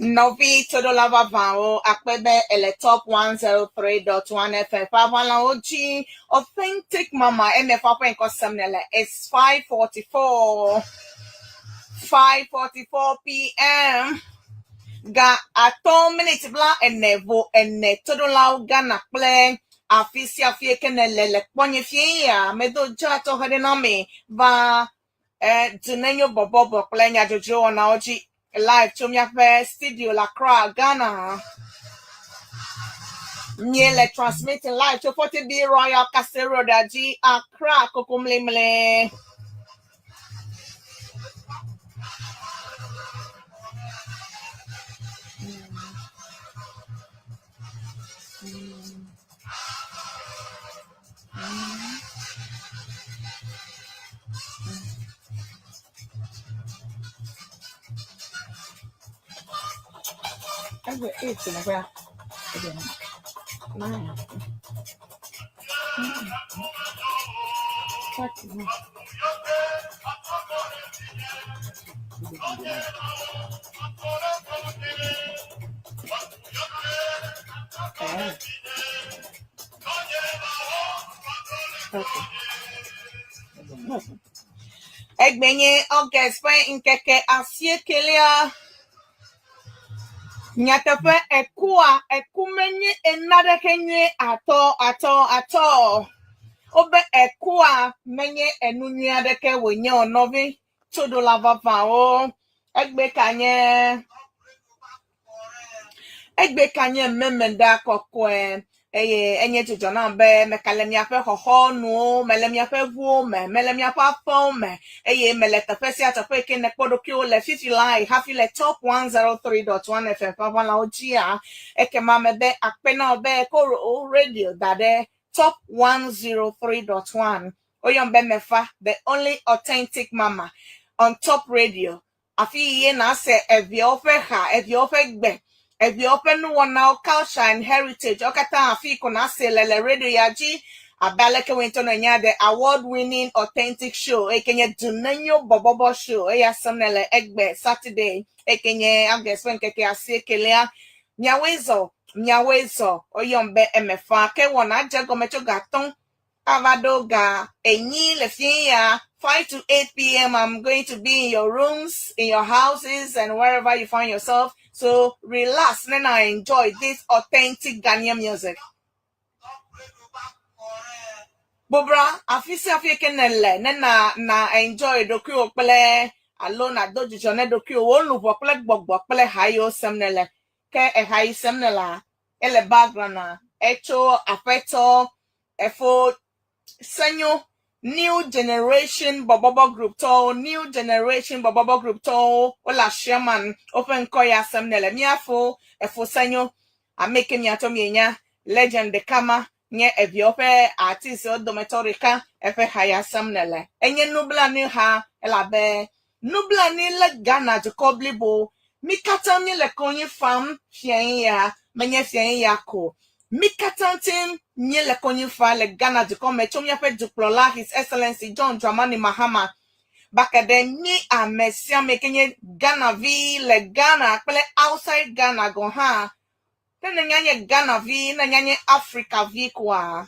Nɔvi toɖola vavãwo akpe be ele Top 103.1 FM ƒe aʋalawo dzi. Authentic Mama MFA ƒe ŋkɔ sem nele. It's 5:44. 5:44 p.m. Ga atɔ̃ miniti bla ene vo ene toɖolawo Ghana kple afi sia afi ke nele le kpɔnye fie ya medo dza tɔxɛ ɖe na mi va eh, Dunenyo bɔbɔbɔ kple nyadzɔdzro wɔnawo dzi live tso míaƒe studio le Accra, Ghana. Míele transmitting live tso 40B Royal Castle Road dzi, Accra, Kokomlemle. Egbe eight na kwa. Egbe nine. 30. Eh. Okay. Egbe nye August ƒe ŋkeke asiekelia. Nyateƒe ekua eku menye enaɖeke nyuie atɔ atɔ atɔ. Wobe ekua menye enu nyui aɖeke wònye o nɔvi tsoɖola vavãwo. Egbe ka nye Egbe ka nye Memenɖa kɔkɔe eye enye dzidzɔ nam be meka le miaƒe xɔxɔnuwo, mele miaƒe ʋuwo me, mele miaƒe aƒewo me eye mele teƒe sia teƒe yi ke nèkpɔ ɖokuiwò le fifi lae hafi le Top 103.1 FM ƒe aʋalawo dzia. Ekema mebe akpe na wò be koro radio da ɖe Top 103.1. Woyɔm be Mefa, the only authentic mama on Top Radio. Afi yi ye nàse eviawo ƒe ha, eviawo ƒe gbe, eviawo ƒe nuwɔnawo, culture and heritage, wo katã afi yi ko nàse le le radio ya dzi. Abe aleke wò ŋutɔ nènya the award winning authentic show eyi ke nye Dunenyo Bɔbɔbɔ Show eya sem nèle egbe Saturday eyi ke nye August ƒe ŋkeke asiekelia. Miawoe zɔ, miawoe zɔ, woyɔm be Emefa. Ke wɔna dze egɔme tso ga atɔ̃ ava ɖo ga enyi le fiẽ ya 5 to 8 p.m. I'm going to be in your rooms, in your houses, and wherever you find yourself. So relax ne na enjoy this authentic Ghanaian music. Bobra, afi sia afi ke nèle ne na na enjoy ɖokuiwò kple alo nàdo dzidzɔ ne ɖokuiwò, wò luʋɔ kple gbɔgbɔ kple ha yiwo sem nèle. Ke eha yi sem nèlea, ele background na etso aƒetɔ efo senyo new generation bɔbɔbɔ group tɔwo new generation bɔbɔbɔ group tɔwo wole asiaman woƒe ŋkɔ ya sem nèle míafo efo senyo ame ke miatɔ mienya legend ɖeka ma nye eviawo ƒe artistwo dometɔ ɖeka eƒe ha ya sem nèle enye nublanui ha elabe nublanui le Ghana dukɔ blibo mí katã míele konyi fam fiae ya menye fiae ya ko mí katã tim míele konyi fa le Ghana dukɔ me tso míaƒe dukplɔla His Excellency John Dramani Mahama bake ɖe mí ame sia ame ke nye Ghana vi le Ghana kple outside Ghana gɔ̃ hã ne nènya nye Ghana vi ne nènya nye Africa vi koa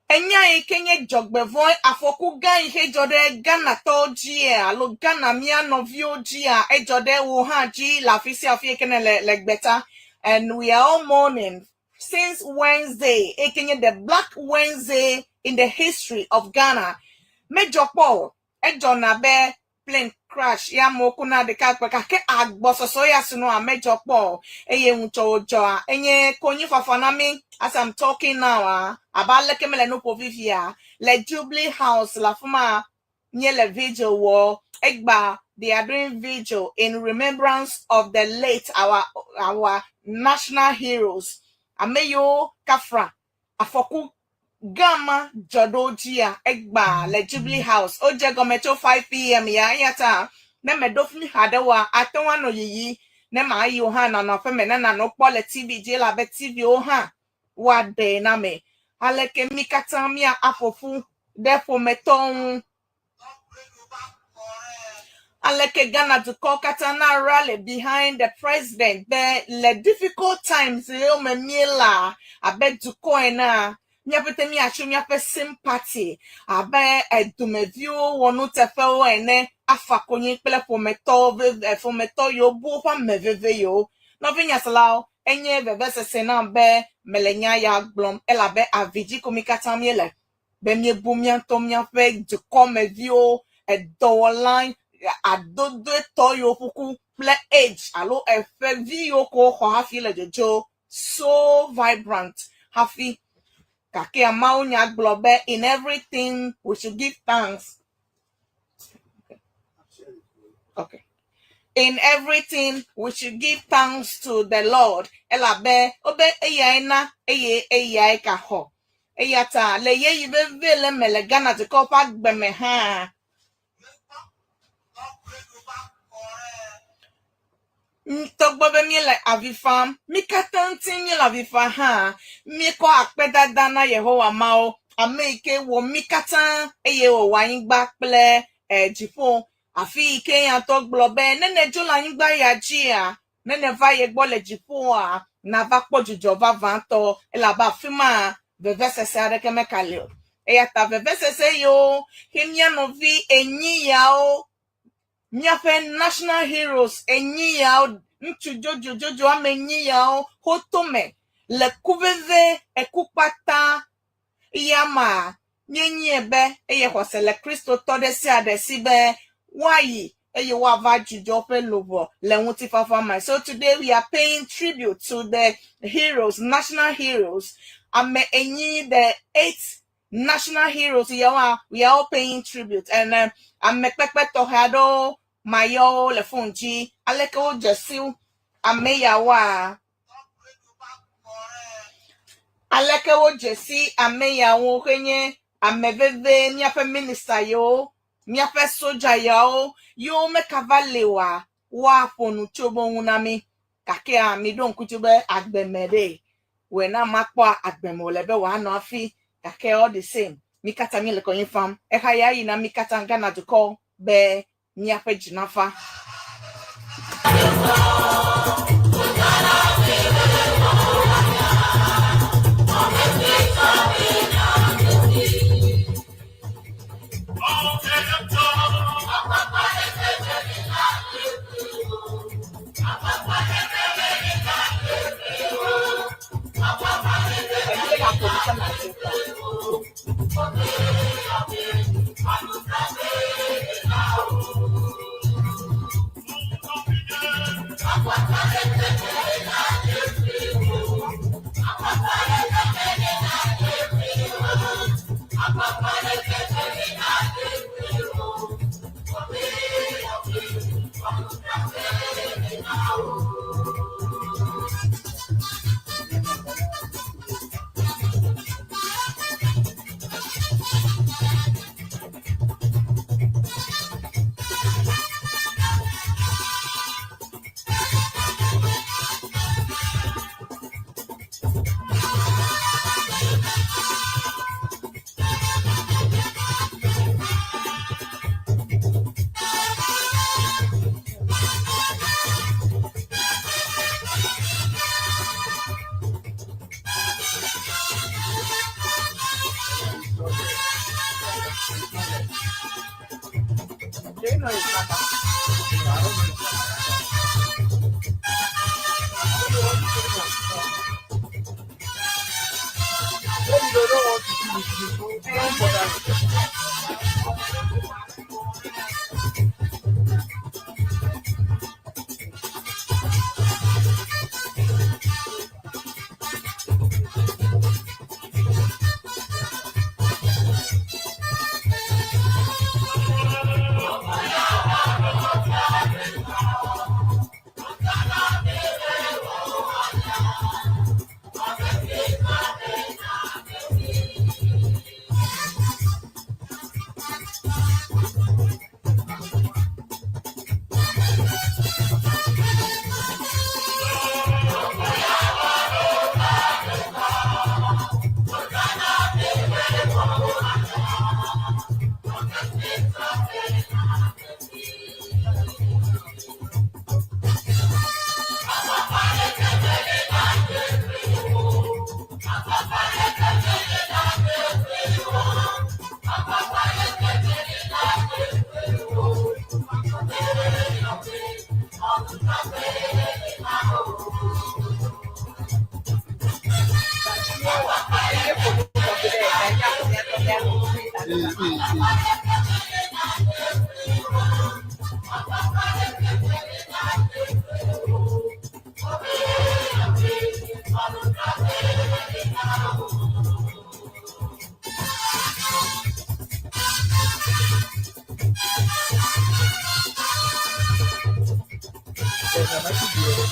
Enya yi ke nye dzɔgbevɔ̃e afɔku gã yi ke dzɔ ɖe Ghanatɔwo dzia alo Ghana mía nɔviwo dzia edzɔ ɖe wò hã dzi le afi sia afi yi ke nèle le gbeta. And we are all mourning since Wednesday eyi ke nye the Black Wednesday in the history of Ghana. Medzɔ kpɔ o. Edzɔna be plane crash ya amewo kuna ɖeka kpe gake agbɔsɔsɔ ya sunu ame dzɔ kpɔ o eye ŋutsɔ dzɔa enye konyifafa na mí as I'm talking now ah abe aleke mele nu ƒo fifia le Jubilee House le afi ma míele vigil wɔ egba they are doing vigil in remembrance of the late our our national heroes ame yiwo kafra afɔku gã ma dzɔ ɖe wo dzia egbea le Jubilee House. Wodze gɔme tso 5 pm ya eya ta ne mèɖo fi mi haɖe oa, ate ŋu anɔ yiyi. Ne màyi o hã nànɔ aƒeme ne nànɔ kpɔ le TV dzi elabe TV-wo hã woaɖee na ame. Aleke mí katã mía aƒo ƒu ɖe ƒometɔwo ŋu? Aleke Ghana dukɔ katã na rally behind the president be le difficult times yiwo me míelea abe dukɔ enea, míaƒete míatso míaƒe sympathy abe edumeviwo wɔnuteƒewo ene afa konyi kple ƒometɔwo veve ƒometɔ yiwo bu woƒe ame veve yiwo. Nɔvinyaselawo, enye vevesese nam be mele nya ya gblɔm elabe avi dzi ko mí katã míele. be míebu mía ŋutɔ míaƒe dukɔmeviwo, edɔwɔla adodoetɔ yiwo ƒuku kple age alo eƒe vi yiwo ko woxɔ hafi le dzodzo so vibrant hafi. Gake mawunya gblɔ be in everything we should give thanks. Okay. In everything we should give thanks to the Lord. Elabe wobe eyae na eye eyae gaxɔ. Eya ta le ɣeyiɣi veve le me le Ghana dukɔ ƒe agbe me hã, togbɔ be míele avi fam, mí katã ŋuti míele avi fam hã, míekɔ akpedada na Yehowa Mawu, ame yi ke wɔ mí katã eye wòwɔ anyigba kple eh, dziƒo. Afi yi ke eya ŋutɔ gblɔ be ne nèdzo le anyigba ya dzia, ne nèva ye gbɔ le dziƒoa, nàva kpɔ dzidzɔ vavãtɔ, elabe afi ma vevesese aɖeke mekali o. Eya ta vevesese yiwo ke mía nɔvi enyi yawo, míaƒe national heroes enyi yawo, ŋutsu dzodzodzodzo ame enyi yawo woto me le ku veve, eku kpata ya ma, míenyae be eye xɔse le Kristotɔ ɖe sia ɖe si be woayi eye woava dzudzɔ woƒe luʋɔ le ŋutifafa me. So today we are paying tribute to the heroes, national heroes. Ame enyi, the eight national heroes yawoa, we are all paying tribute and ame kpekpe tɔxɛ aɖewo mayɔ wo le phone dzi. Aleke wodze si ame yawoa? Aleke wodze si ame yawo henye ame veve míaƒe minista yiwo, míaƒe sodza yawo yiwo mekava li oa, woaƒo nu tso wo ŋu na mí. Gakea miɖo ŋku dzi be agbe me ɖe, wòe na makpɔ agbe me wòle be wòanɔ hafi. Gake all the same, mí katã míele konyi fam. Exa ya yi na mí katã Ghana dukɔ be míaƒe dzi nafa. Do you know his number? I don't know. I don't know what to do now. Maybe they don't want to do with you, so don't bother with them. There's a message here.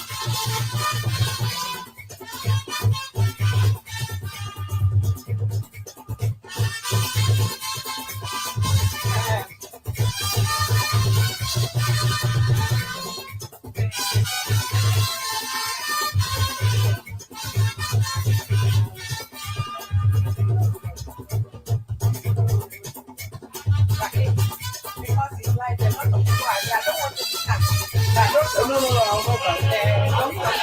Because it's like a lot of people are there. I don't want to be cut. But No, no, no, I'll not buy. Don't come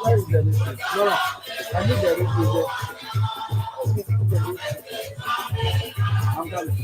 Where is the receipt? No, no. I need the receipt there. The receipt. I'm coming.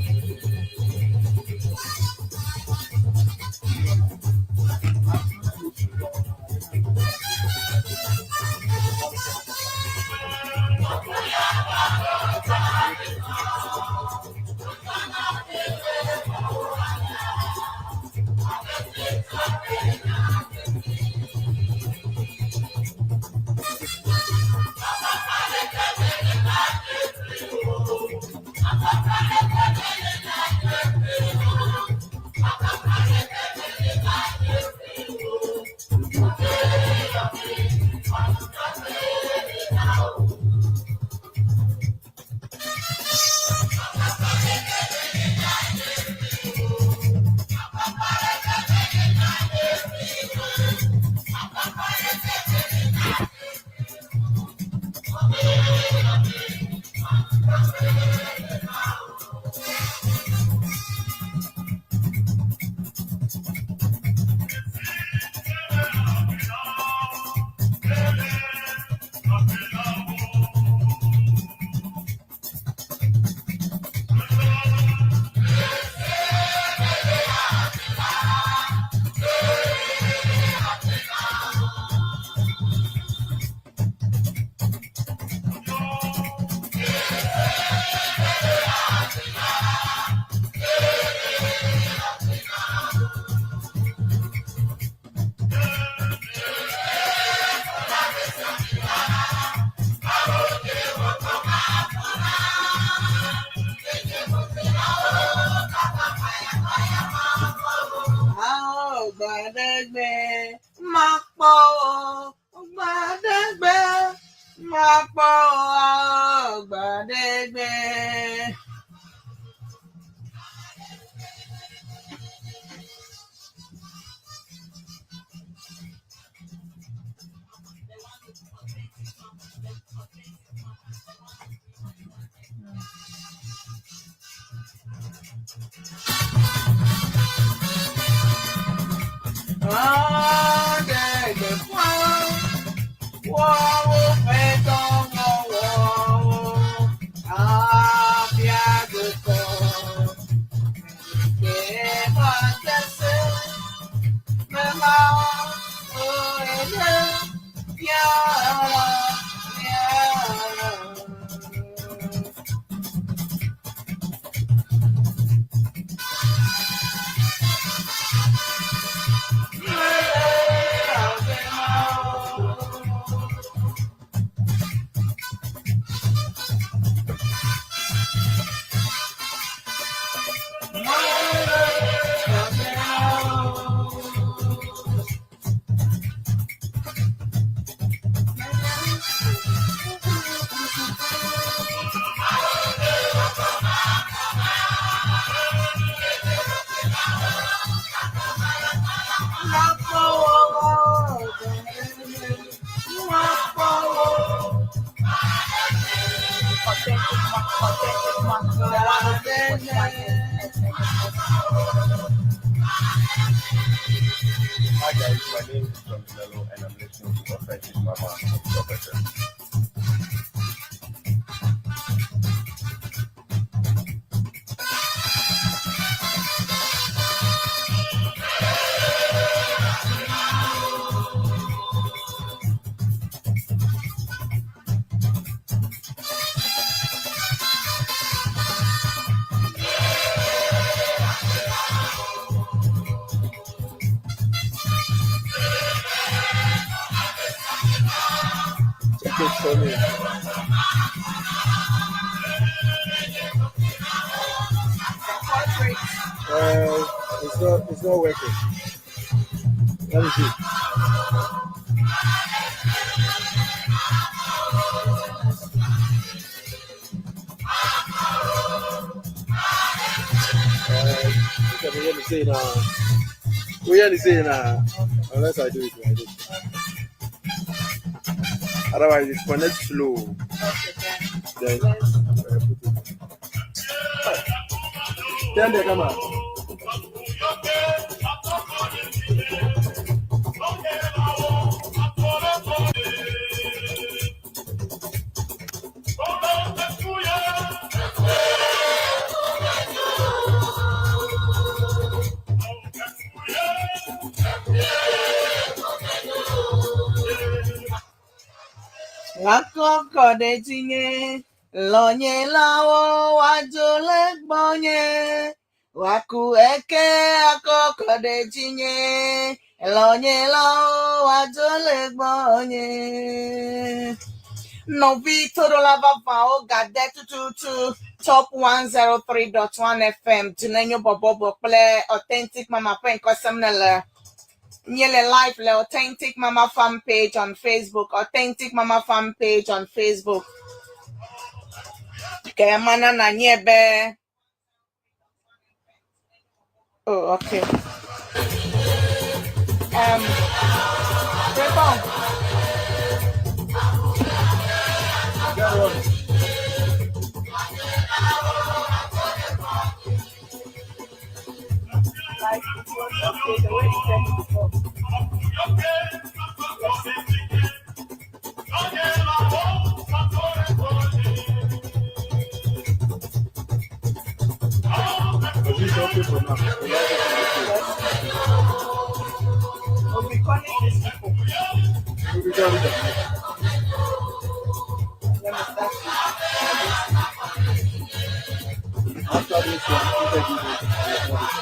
Gbaɖegbe makpɔ wo. Gbaɖegbe makpɔ wo. Gbaɖegbe. Gbaɖegbe woawo ƒe dɔwɔwɔwo afia dukɔ. Ke makese mema oene yara yara. Authentic, authentic, the 106.5. Hi guys, my name is John Mello and I'm listening to Authentic Mama on Top FM. Check it for me. It's not working. Let me see. You can hear me say now. We hear me say now. Unless I do it like this. Otherwise, it connects slow. Then put it. Turn the camera. Akɔkɔ ɖe dzinye, lɔnyelawo woadzo le gbɔnye. Woaku eke akɔkɔ ɖe dzinye, lɔnyelawo woadzo le gbɔnye. Nɔvi toɖola vavãwo gade tututu Top 103.1 FM Dunenyo bɔbɔbɔ kple Authentic Mama ƒe ŋkɔsem nele. Míele live le Authentic Mama fan page on Facebook. Authentic Mama fan page on Facebook. Ke mana na nye be. Oh, okay. Trayvon. Get one. Like it was okay the way you said it before. Let's see. Is it okay for now? The light is okay. Let's see. We'll be calling these people. We will carry them. Let me start with this. After this one, interview will record it.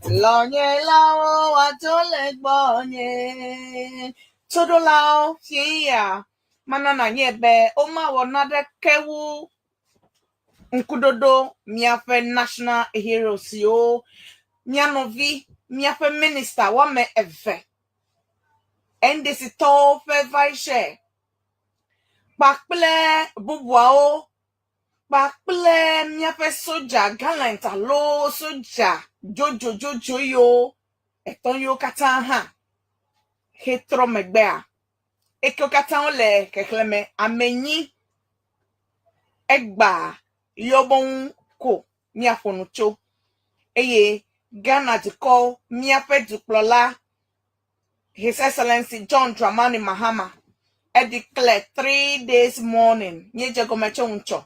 Lɔnyelawo woadzo le gbɔnye. Toɖolawo fia mana na nye be womawɔ naɖeke wu Ŋkuɖoɖo míaƒe national heroes siwo mía nɔvi, míaƒe minister woame eve, NDC tɔwo ƒe vice chair kpakple bubuawo kpakple míaƒe sodza gallant alo sodza dzodzodzodzoe yiwo etɔ̃ yiwo katã hã hetrɔ megbea ekewo katã wole xexlẽme ame enyi egba yɔbɔ ŋu ko míaƒo nu tso eye Ghana dukɔ míaƒe dukplɔla His Excellency John Dramani Mahama edeclare 3 days mourning míedze gɔme tso ŋutsɔ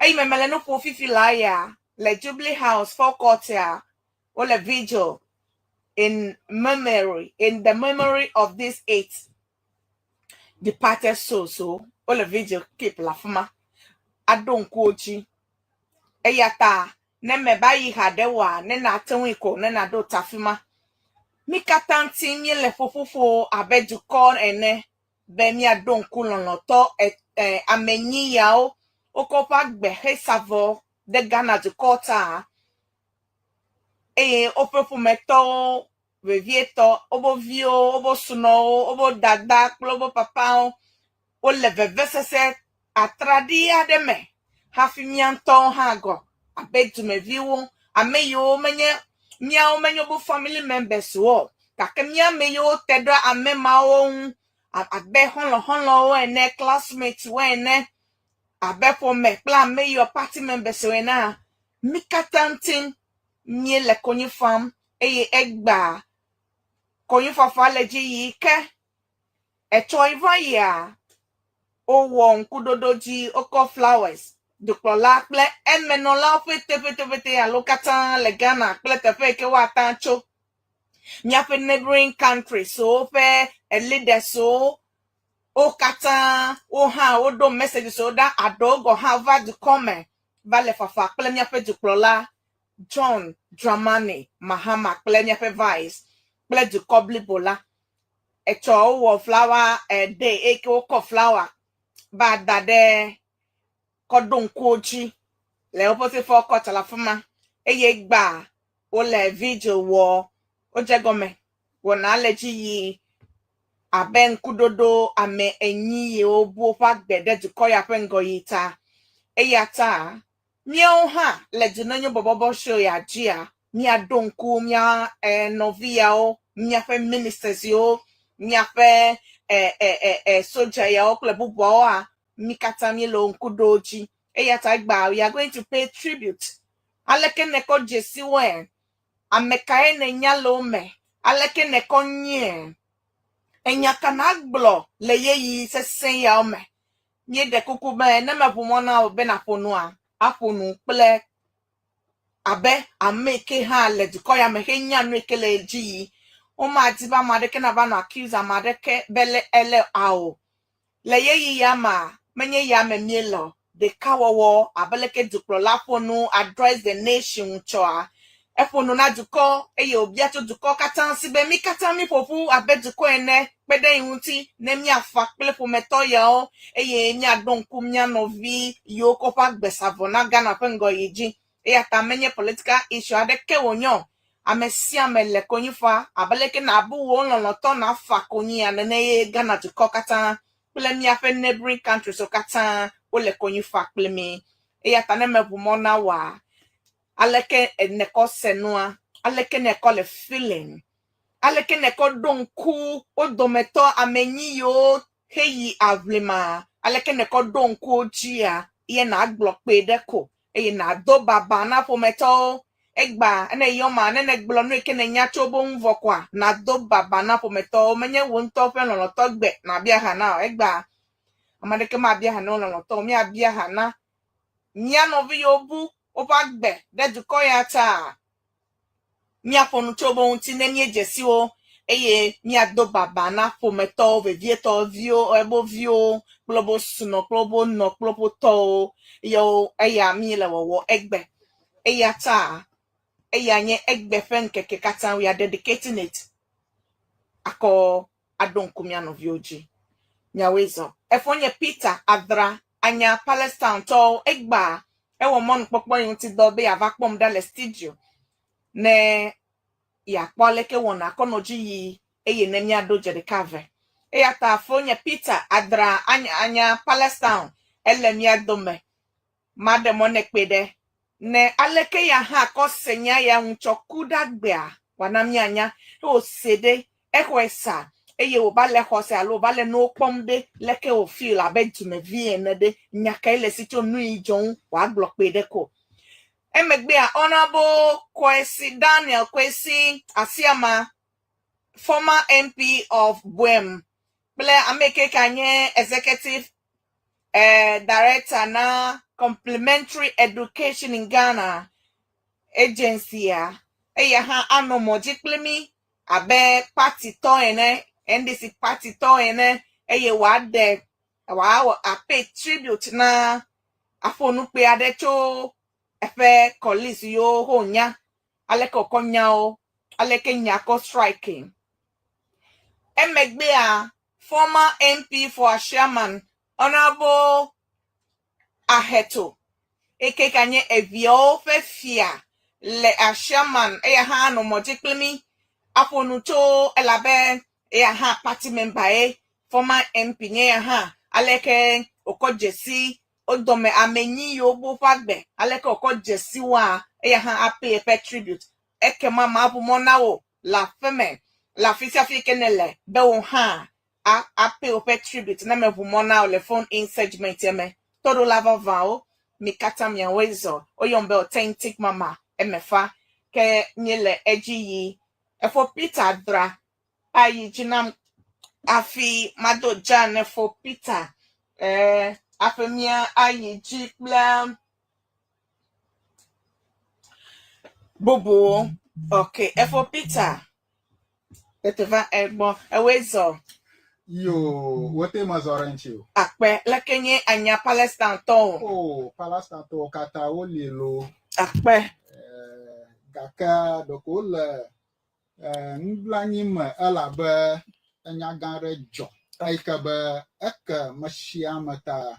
eyi me mele nu ƒo fifi laa ya le Jubilee House forecourt ya wole vigil in the memory of these eight departed souls. So wole vigil keep le afi ma aɖo ŋku wo dzi eya ta ne meba yi haɖe oa ne nate ŋui ko ne naɖo ta afi ma. Mí katã ŋuti míele ƒoƒoƒo abe dukɔ ene be míaɖo ŋku lɔlɔ̃tɔ e, ame enyi yawo wokɔ woƒe agbe hesa vɔ ɖe Ghana dukɔ ta eye woƒe ƒometɔwo vevietɔ woƒe viwo, woƒe sunɔwo, woƒe dada kple woƒe papawo wole vevesese atraɖii aɖe me hafi mía ŋutɔwo hã gɔ abe dumeviwo ame yiwo menye míawo menye woƒe family members o gake mía ame yiwo te ɖe ame mawo ŋu abe xɔlɔ̃xɔlɔ̃wo ene, classmates wo ene, abe ƒome kple ame yiwo party members wo enea, mí katã ŋuti míele konyi fam eye egbea konyifafa le dzi yi ke etsɔ yi va yia wowɔ ŋkuɖoɖo dzi wokɔ flowers dukplɔla kple emenɔlawo ƒetepetepete alo katã le Ghana kple teƒe yi ke woata tso míaƒe neighboring countries woƒe leaders wo wo katã wo hã woɖo messages wo ɖa aɖewo gɔ hã va dukɔ me va le fafa kple míaƒe dukplɔla John Dramani Mahama kple míaƒe vice kple dukɔ blibo la. Etsɔ wowɔ flower day eye ke wokɔ flower va da ɖe kɔ ɖo ŋkuwo dzi le woƒe forecourt le afi ma eye gba wole vigil wɔ wodze gɔme wɔna le dzi yi abe ŋkuɖoɖo ame enyi yiwo bu woƒe agbe ɖe dukɔ ya ƒe ŋgɔyiyi ta. Eya ta míawo hã le Dunenyo Bɔbɔbɔ show ya dzia míaɖo ŋku mía nɔvi yawo, míaƒe ministers yiwo, míaƒe soldier yawo kple bubuawoa, mí katã míele wo ŋku ɖo dzi. Eya ta egbea we are going to pay tribute. Aleke nèkɔ dzesi woe? Ame kae nènya le wo me? Aleke nèkɔ nyuie? Enya ka nàgblɔ le ɣeyiɣi sesẽ yawo me? Míeɖe kuku be ne meʋu mɔ na wò be nàƒo nua, aƒo nu kple abe ame yi ke hã le dukɔ ya me henya nu yi ke le dzi yi. Womadi be ame aɖeke nava nɔ accuse ame aɖeke be le ele ao. Le ɣeyiɣi ya mea, menye ya me míele o. Ɖekawɔwɔ abe leke dukplɔla ƒo nu address the nation ŋutsɔa, eƒo nu na dukɔ eye wòbia tso dukɔ katã si be mí katã míƒo ƒu abe dukɔ ene kpe ɖe yi ŋuti ne míafa kple ƒometɔ yawo eye míaɖo ŋku mía nɔvi yiwo kɔ woƒe agbe sa vɔ na Ghana ƒe ŋgɔyiyi dzi. Eya ta menye political issue aɖeke wònye o. Ame sia ame le konyi fa abe leke nàbu wò lɔlɔ̃tɔ nàfa konyia nene ye Ghana dukɔ katã kple míaƒe neighboring countries wo katã wole konyi fa kpli mí. Eya ta ne meʋu mɔ na wòa, aleke nèkɔ se nua? Aleke nèkɔ le feeling? Aleke nèkɔ ɖo ŋku wo dometɔ ame enyi yiwo heyi aʋlima? Aleke nèkɔ ɖo ŋku wo dzia? Ye nàgblɔ kpee ɖe ko eye nàdo baba na ƒometɔwo. Egba ene yɔ ma ne nègblɔ nu yi ke nènya tso wo ŋu vɔ koa, nàdo baba na ƒometɔwo. Menye wò ŋutɔ ƒe lɔlɔ̃tɔ gbe nàbia ha na o. Egba ame aɖeke mabia ha na wo lɔlɔ̃tɔ o. Míabia ha na mía nɔvi yiwo bu woƒe agbe ɖe dukɔ ya ta. Míaƒo nu tso wo ŋuti ne míedze si wo eye míado baba na ƒometɔwo vevietɔ viwo, woƒe viwo kple woƒe sunɔ kple woƒe nɔ kple woƒe tɔwo yewo eya míele wɔwɔ egbe. Eya ta eya nye egbe ƒe ŋkeke katã we are dedicating it akɔ aɖo ŋku mía nɔviwo dzi. Nyawoe zɔ. Efɔ nye Peter Adra anya Palestine tɔwo egbea. Ewɔ mɔnukpɔkpɔ yi ŋuti dɔ be yeava kpɔm ɖa le studio ne yeakpɔ aleke wɔna kɔ nɔ dzi yi eye ne míaɖo dze ɖeka eve. Eya ta fonye Peter adra anya anya Palestine ele mía dome. Maɖe mɔ nɛ kpe ɖe ne aleke ya hã kɔ se nya ya ŋu tsɔ ku ɖa gbea wòana míanya. Ye wòse ɖe, exɔe sa eye wòva le xɔse alo wòva le nuwo kpɔm ɖe leke wò feel abe dumevi ene ɖe, nya kae le esi tso nuyi dzɔ ŋu wòagblɔ kpe ɖe ko. Emegbea Honourable Kwesi Daniel Kwesi Asiama, former MP of Buem kple ame ke ka nye executive director na Complementary Education in Ghana agency-a, eya hã anɔ mɔ dzi kpli mí abe party tɔ ene, NDC party tɔ ene, eye wòaɖe, wòawɔ apay tribute na aƒonukpe aɖe tso eƒe colleagues yiwo ho nya, aleke wòkɔ nyawo, aleke nya kɔ strike. Emegbea, former MP for Ashiaman, Honorable Aheto, eke ka nye eviawo ƒe fia le Ashiaman, eya hã anɔ mɔ dzi kpli mí aƒo nu tso elabe eya hã party member ye, former MP nye ya hã, aleke wòkɔ dzesi wo dɔme ame enyi yiwo bu woƒe agbe, aleke wòkɔ dzesi woa, eya hã apay eƒe tribute. Ekema maʋu mɔ na wò le aƒeme, le afi sia afi yi ke nèle be wò hã a apay woƒe tribute ne meʋu mɔ na wò le phone in segment ya me. Tɔɖola vavãwo, mi katã miawoe zɔ. Woyɔm be Authentic Mama eme fa. Ke míele edzi yi. Efo Peter dra ayi dzi nam hafi mado dza ne fo Peter. Eh, hafi mía ayi dzi kple bubuwo. Ok, efo Peter. Tete va egbɔ. Ewoe zɔ. Yo, wote mezɔ ɖe ŋuti o. Akpe, leke nye anya Palestine tɔwo? O, Palestine tɔwo katã woli loo. Akpe. Eh, gake ɖeko wole eh, nublanui me elabe enya gã aɖe dzɔ eyi ke be eke mesiame ta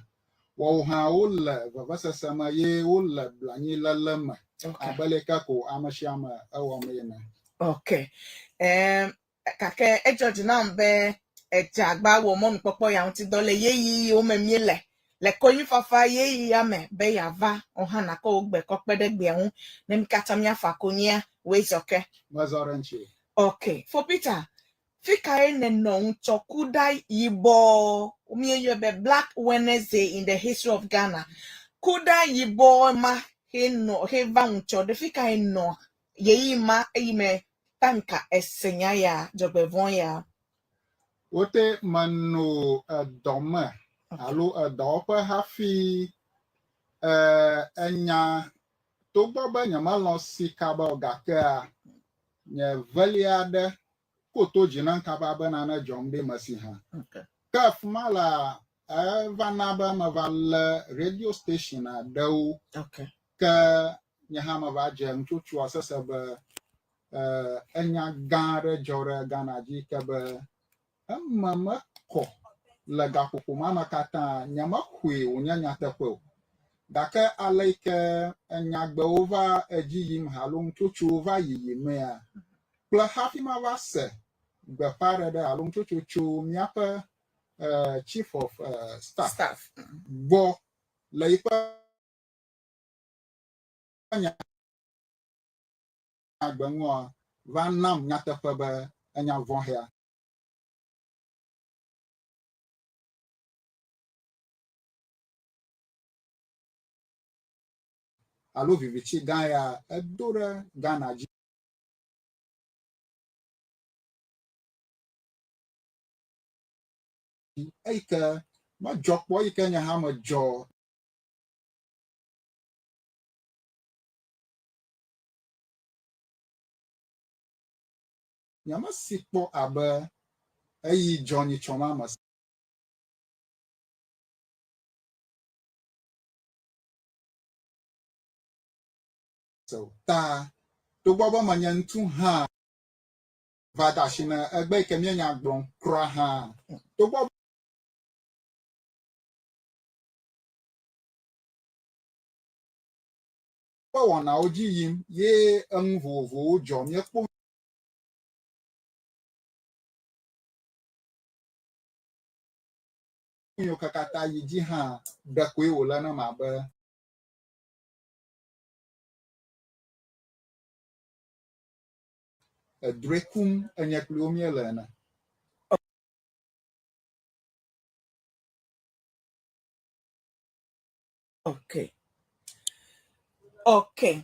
woawo hã wole vevesese me ye wole blanuiléle me Okay. abe leke ko amesiame ewɔm ene. Ok. Um, gake edzɔ dzi nam be edze agba wɔ mɔnukpɔkpɔ ya ŋuti dɔ le ɣeyiɣi yiwo me míele le konyifafa ɣeyiɣia me be yeava wò hã nàkɔ wò gbe kɔ kpe ɖe gbea ŋu ne mí katã míafa konyia wòe zɔ ke. Mezɔ ɖe ŋuti o. Ok. Fo Peter, fi kae nènɔ ŋutsɔ ku ɖa yibɔ míeyɔe be Black Wednesday in the history of Ghana. Ku ɖa yibɔ ma henɔ heva ŋutsɔ ɖe fi kae nɔ ɣeyiɣi ma eyime tanka ese nya ya dzɔgbevɔ̃ ya? Wote menɔ edɔ me alo edɔwɔƒe hafi enya togbɔ be nyemelɔ̃ si kaba o gakea nye velia aɖe ko to dzi nam kaba be nane dzɔm ɖe mesi hã. Ke afi ma la eva na be meva lé radio station aɖewo. Ke nye hã meva dze nutsotsoa sese be enya gã aɖe dzɔ ɖe Ghana dzi ke be eme mekɔ le gaƒoƒo ma me katã nyemexɔe wònye nyateƒe o. Gake ale yi ke enyagbewo va edzi yim alo nutsotsowo va yiyimea kple hafi mava se gbeƒãɖeɖe alo nutsotso tso míaƒe chief of staff, staff gbɔ le yiƒe nyagbe ŋua va nam nyateƒe be enya vɔ̃ hea. Alo viviti gã ya edo ɖe Ghana dzi. Eyi ke medzɔ kpɔ, eyi ke nye hã medzɔ. Nyemesi kpɔ abe eyi dzɔ nyitsɔ ma me se o. Ta togbɔ be menye ŋutsu hã va de asi na egbe yi ke míenya gblɔm kura hã, togbɔ wɔnawo dzi yim ye enu vovovowo dzɔ. Míekpɔ nu yiwo katã yi dzi hã ɖekoe wòle nam abe edrɔe kum enye kpli wo míele ene. Okay. Okay.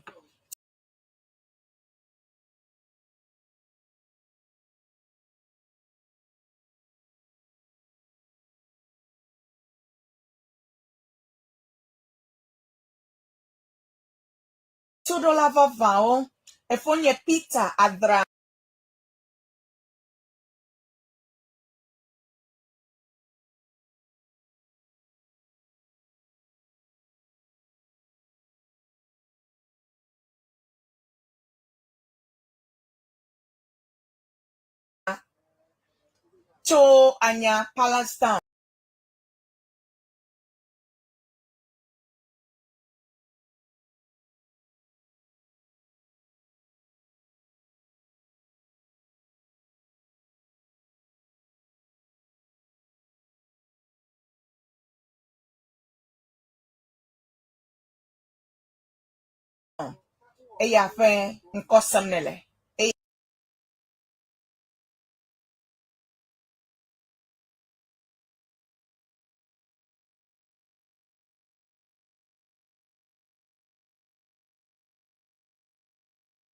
Toɖola vavãwo, efonye Peter Adra. Tso Anya Palace Town. Eya ƒe ŋkɔ sem nèle.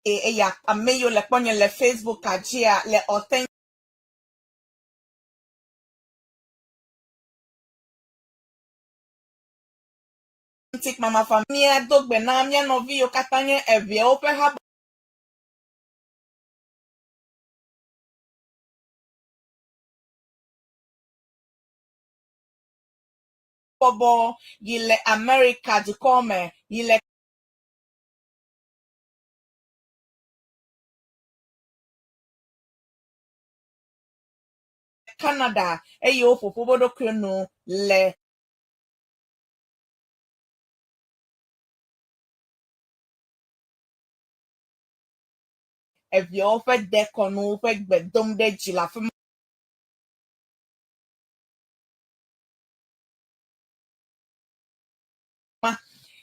Eye eya ame yiwo le kpɔnye le Facebook dzia le Authentic Mama Family. Míado gbe na mía nɔvi yiwo katã nye eʋeawo ƒe habɔbɔ yi le Amerika dukɔ me, yi le Canada eye woƒoƒu wo ɖokui nu le eviawo ƒe dekɔnu ƒe gbe dom ɖe dzi le afi ma.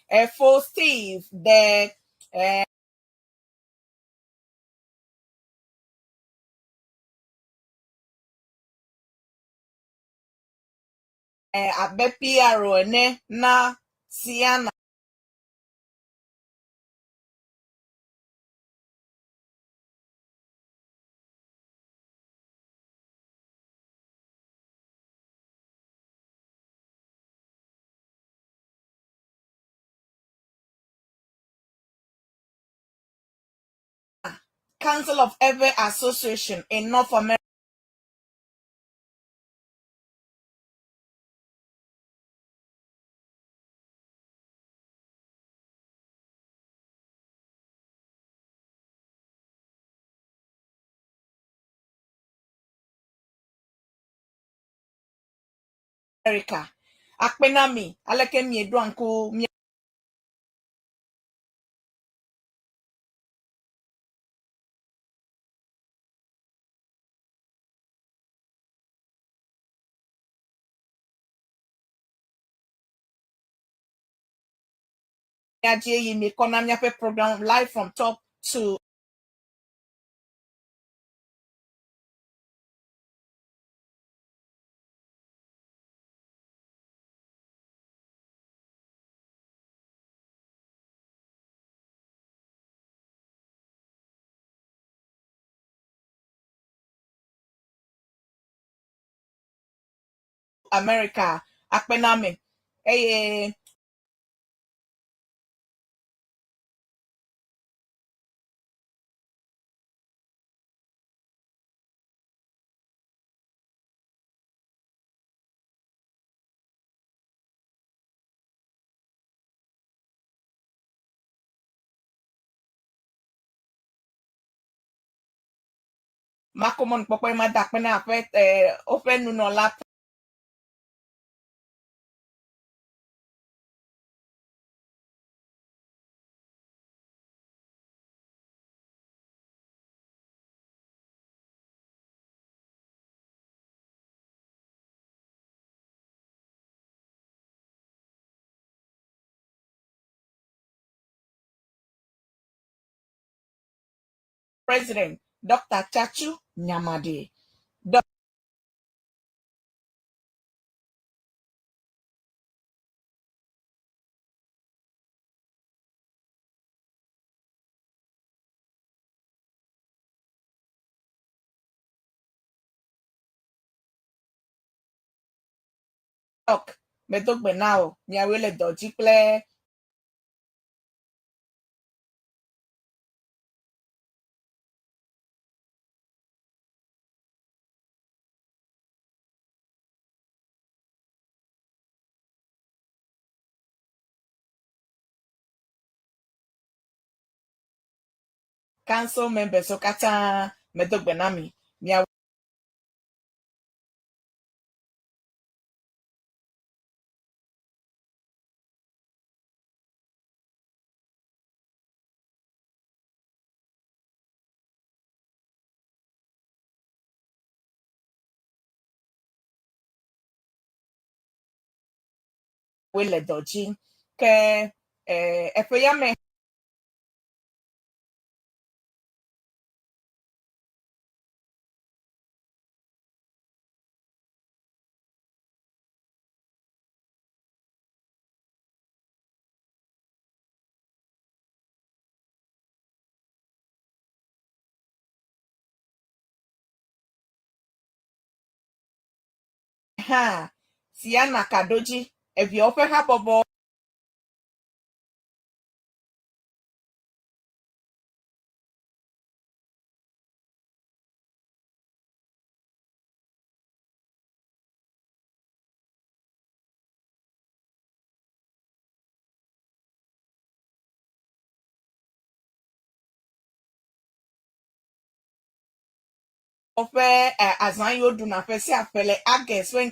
Efo Steve de abe PRO ene na Siana. Council of Ewe Association in North America. America. Akpe na mi aleke mieɖoa ŋku mia dzi eye miekɔ na míaƒe program live from top to America akpe na mi eye Makɔ mɔnukpɔkpɔ ye mada akpe na aƒe woƒe nunɔla President Dr. Tsatsu Nyamadi. Doc, medo gbe na wò, miawoe le dɔ dzi kple council members wo katã medo gbe na mi. Miawoe le dɔ dzi. Ke eƒe ya me hã Siana Kadodzi, eviawo ƒe habɔbɔ ƒe azã yi woɖuna ƒe sia ƒe le August ƒe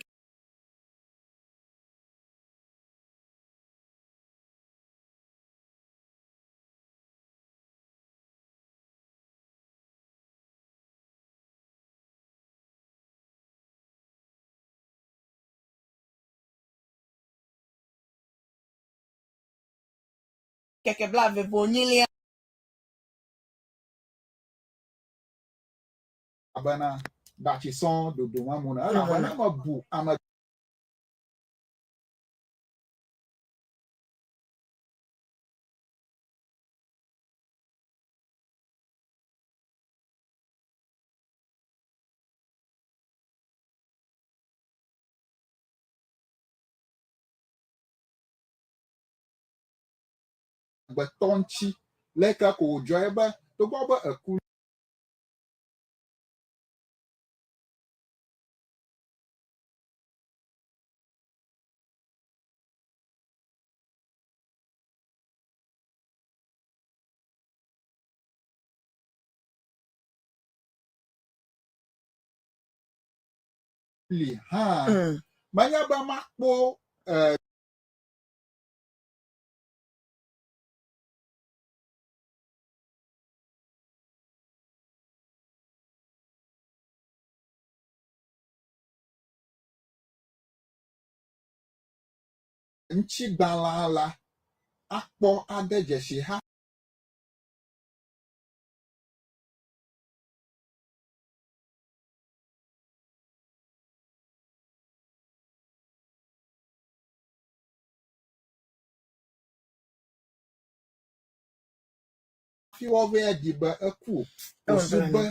ŋkeke blaeve vɔ enyilia. Elabena ɖatsi sɔŋ dodom amu na, elabena mebu ame. Amegbetɔ ŋuti. Leke ko wòdzɔe be togbɔ be eku. Li hã, menye be makpɔ ŋutigbalẽ la akpɔ ade dzesi hafi. Woava di be eku o. Wòsu be.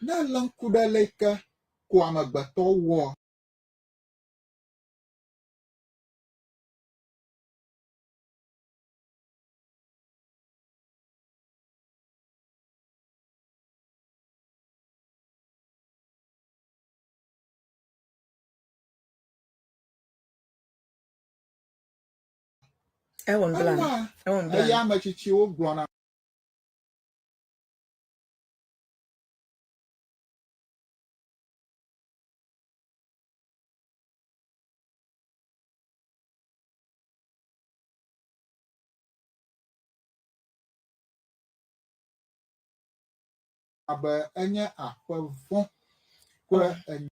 Ne èlé ŋku ɖe leke ko amegbetɔ wɔ. Ena eya ame tsitsiwo gblɔna. Abe enye aƒe vɔ̃ kple enya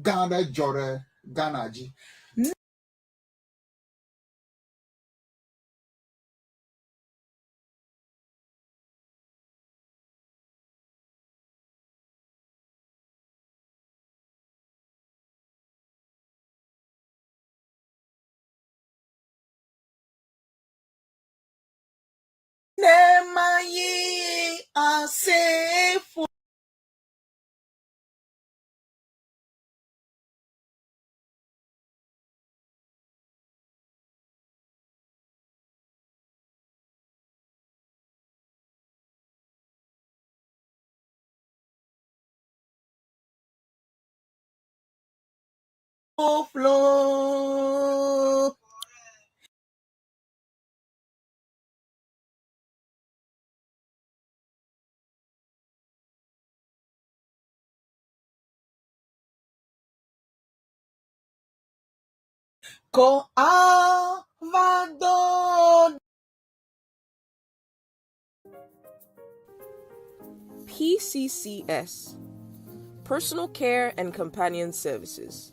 gã aɖe dzɔ ɖe Ghana dzi. Ne mayi asefo. Flow. Ko avado. PCCS Personal Care and Companion Services.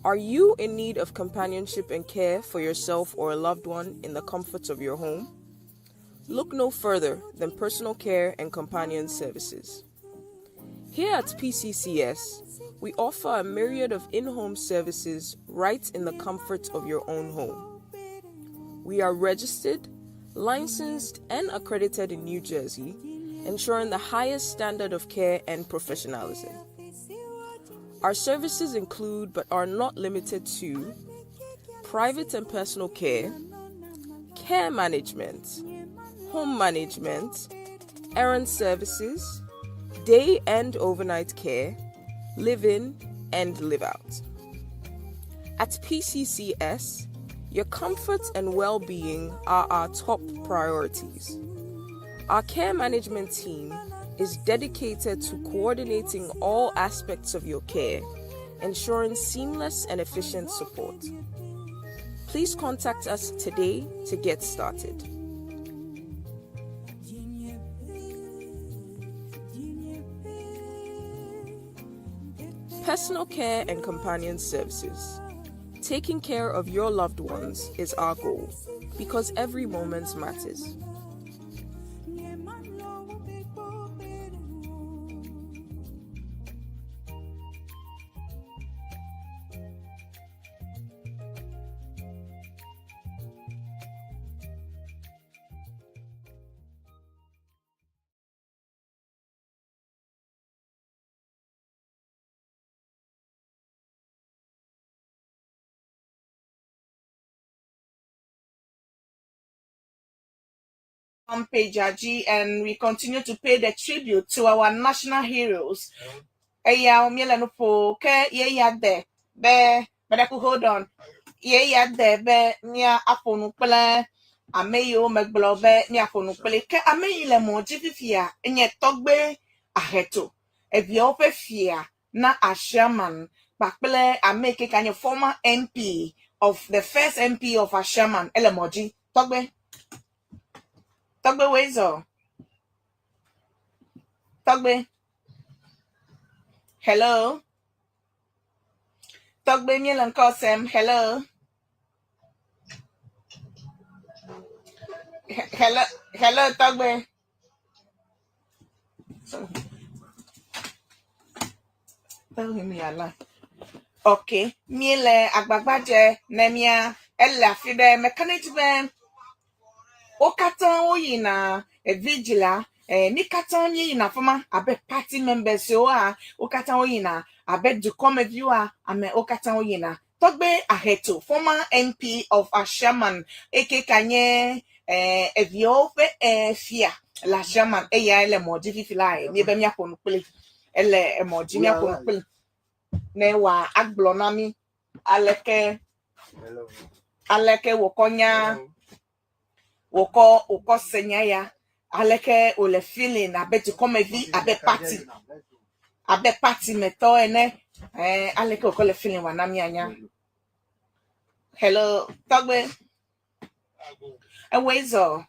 Are you in need of companionship and care for yourself or a loved one in the comforts of your home? Look no further than Personal Care and Companion Services. Here at PCCS, we offer a myriad of in home services right in the comfort of your own home. We are registered, licensed, and accredited in New Jersey, ensuring the highest standard of care and professionalism. Our services include, but are not limited to, private and personal care, care management, home management, errand services, day and overnight care, live in and live out. At PCCS, your comfort and well being are our top priorities. Our care management team is dedicated to coordinating all aspects of your care, ensuring seamless and efficient support. Please contact us today to get started. Personal care and companion services. Taking care of your loved ones is our goal because every moment matters. On page dzi and we continue to pay the tribute to our national heroes. Eya míele nu ƒo ke ye ya de be meɖe hold on ye ya de be mía aƒo nu kple ame yiwo megblɔ be míaƒo nu kple ke ame yi le mɔ dzi fifia enye tɔgbe aheto eviawo ƒe fia na Ashiaman kpakple ame yi ke ka nye former MP of the first MP of Ashiaman ele mɔ dzi tɔgbe tɔgbe Wezo tɔgbe hello tɔgbe míele ŋkɔ sem hello hello hello tɔgbe Tell him you are lying. Okay, míele agbagba dze ne mía ele afi ɖe mechanic be wo katã woyina vigil la mí katã míeyina afi ma abe party members woa wo katã woyina abe dukɔmeviwoa ame wo katã woyina. Tɔgbe Aheto, former MP of Ashiaman eke ka nye eviawo ƒe fia le Ashiaman eyae le mɔ dzi fifi la míebe míaƒo nu kpli. Ele emɔ dzi míaƒo nu kpli ne wòa agblɔ na mí aleke aleke wòkɔ nya wòkɔ wòkɔ se nya ya. Aleke wòle feeling abe dukɔmevi, abe party, abe party me tɔ ene. Aleke wòkɔ le feeling wòana míanya. Hello, Tɔgbe. Ewezo.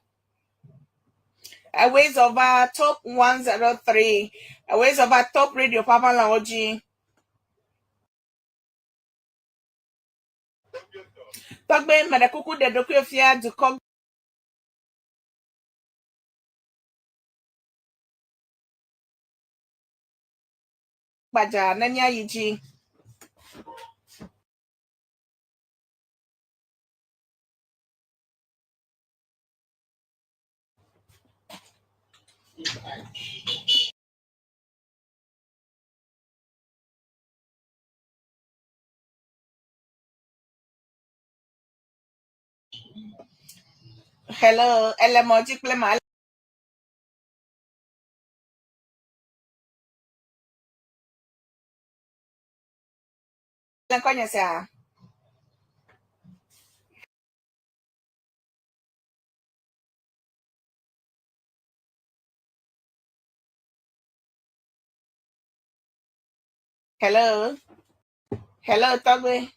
Ewezo va Top 103. Ewezo va Top Radio ƒe dzi. Tɔgbe meɖe kuku ɖe ɖokuiwò fia dukɔ gbadza ne míayi dzi. Hello, ele mɔ dzi kple ma. Le ŋkɔnye sia. Hello. Hello, Tɔgbe.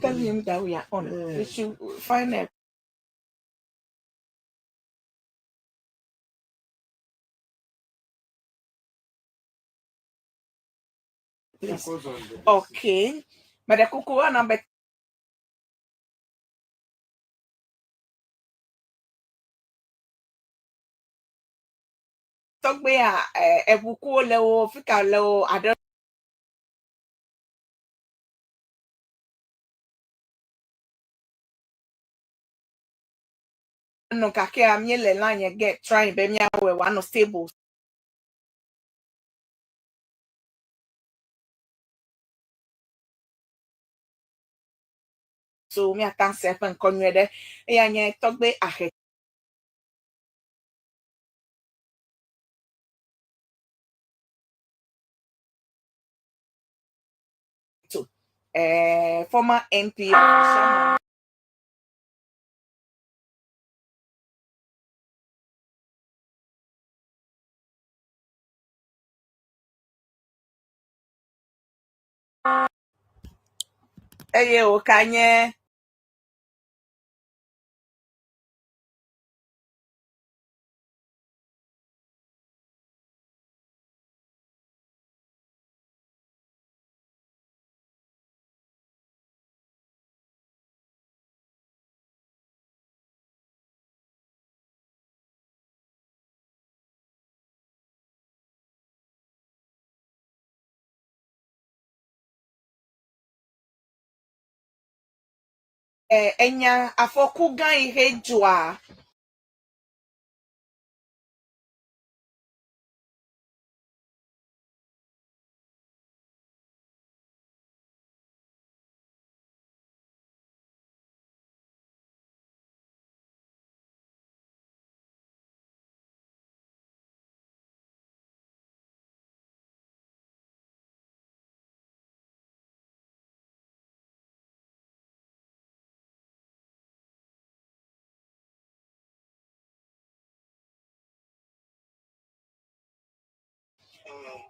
Tell him that we are on. We should find a place. Focus on the Okay. Meɖe kuku ana be tɔgbea eʋukuwo le wo fika le wo aɖe nɔ gakea míele line get trying be míawɔe wòanɔ stable. So míata se eƒe ŋkɔ nyuie ɖe. Eya nye Tɔgbe Aheto. Former MP of Ashaiman. Eye wòka nye enya afɔku gã yi he dzɔa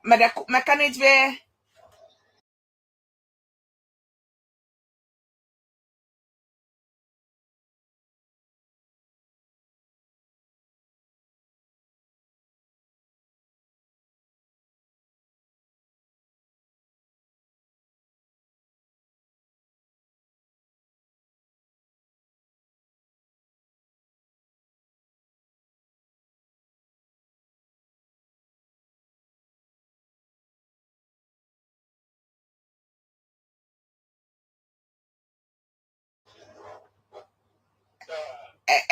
meɖe meka ne dzi be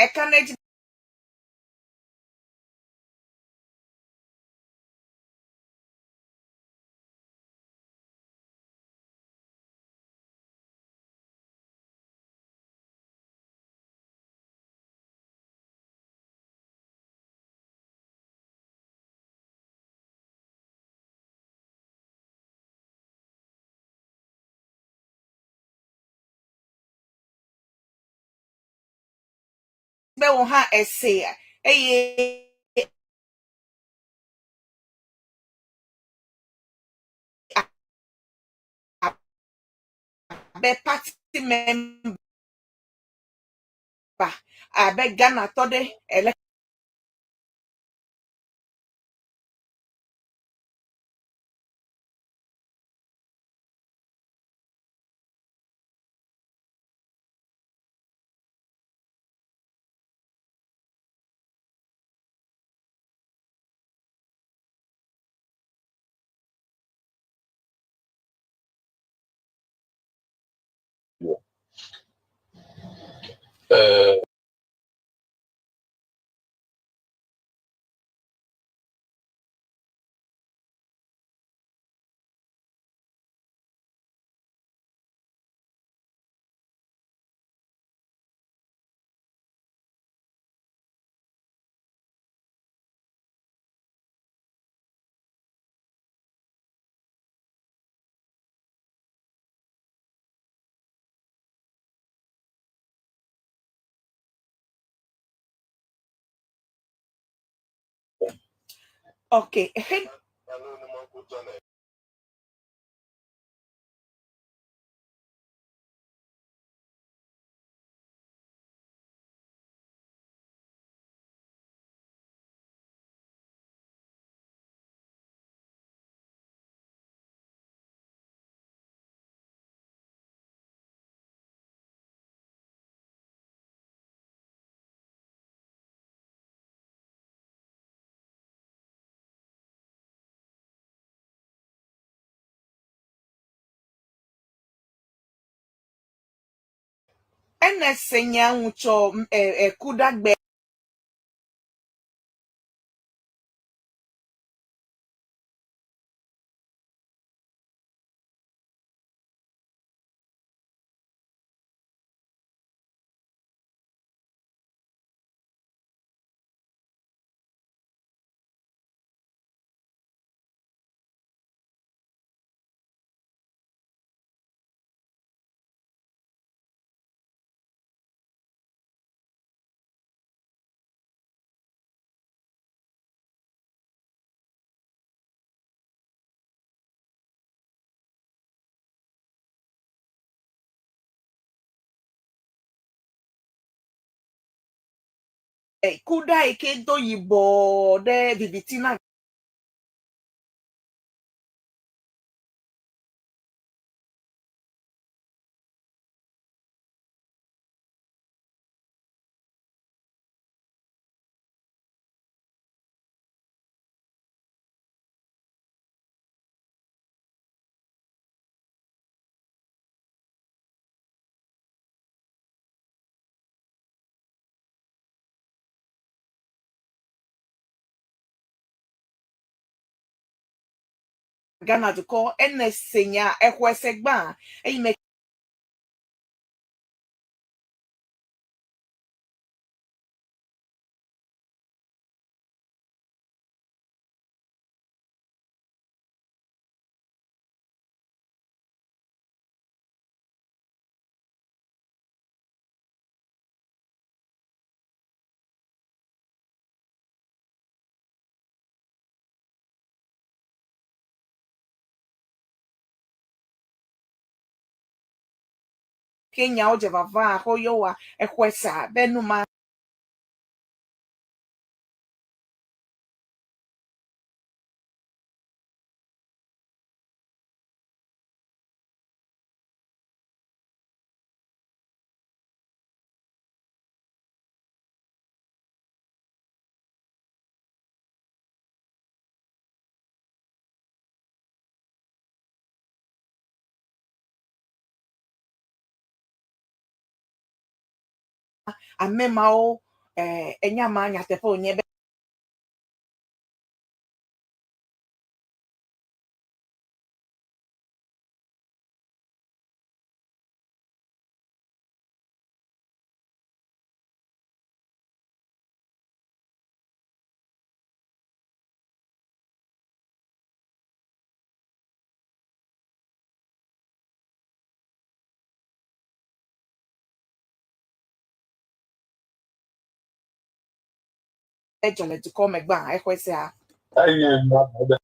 eka ne dzi Be wò hã èsea eye abe party member abe Ghanatɔ ɖe ele Okay. He ene se nya ŋu tsɔ kuɖagbe kuɖa yi ke do yibɔ ɖe viviti na Ghana dukɔ ene se nya exɔe se gbã eyi me ke nyawo dze vava xɔ yɔwa exɔe sa be nu ma ame mawo enya ma nyateƒe wònye be dzɔ le dukɔ me gbã exɔe sea. Eye ma be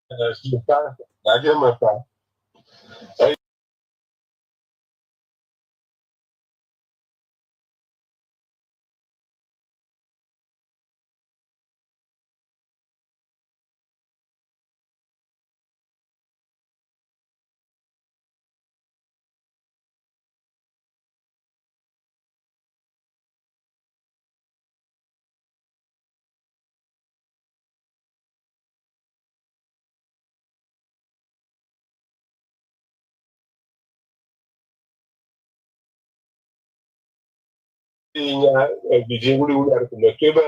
ɖeka ɖaɖɛ me ta. Eye nya vidzĩ wuliwuli aɖe ko metoe be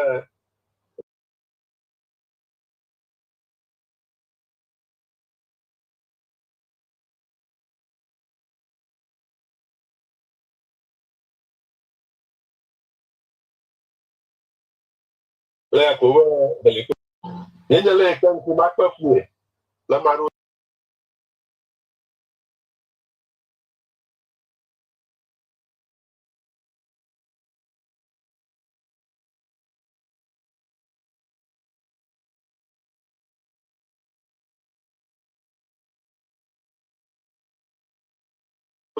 le ya ko be helikopta ye nye le yi ke ŋku makpe fue le ame aɖewo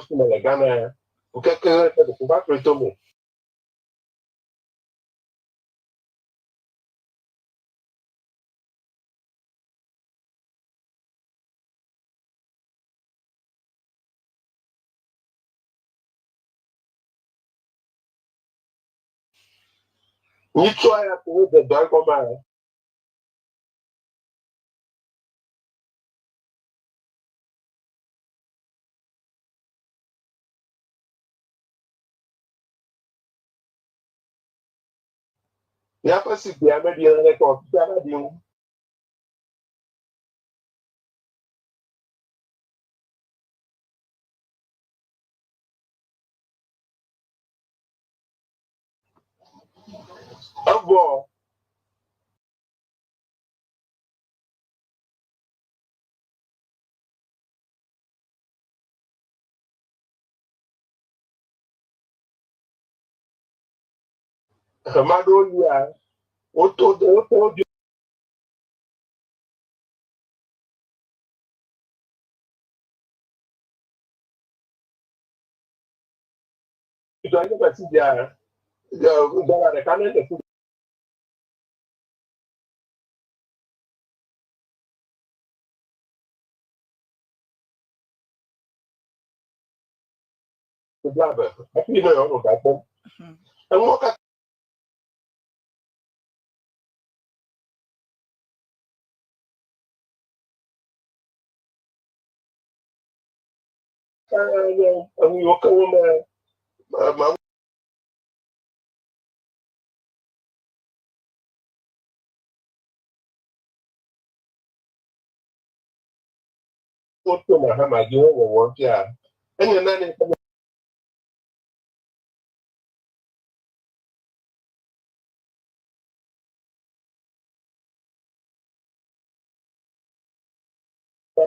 si me le Ghana ya ŋkeke ʋe ɖe ko va kplɔe to me. Nyitsɔa ya ko wodze dɔ egɔmea. Míaƒe sikpea meɖi naneke o, fifia va ɖi ŋu. Evɔ ame aɖewo lia woto woto wo dɔ nye be fifia dɔla ɖeka ne le fi blaeve hafi ne yewoanɔ ga kpɔm. Enuwo katã nye enu yiwo ke wome ma woto Mahama dzi wowɔwɔ fia enye nane ke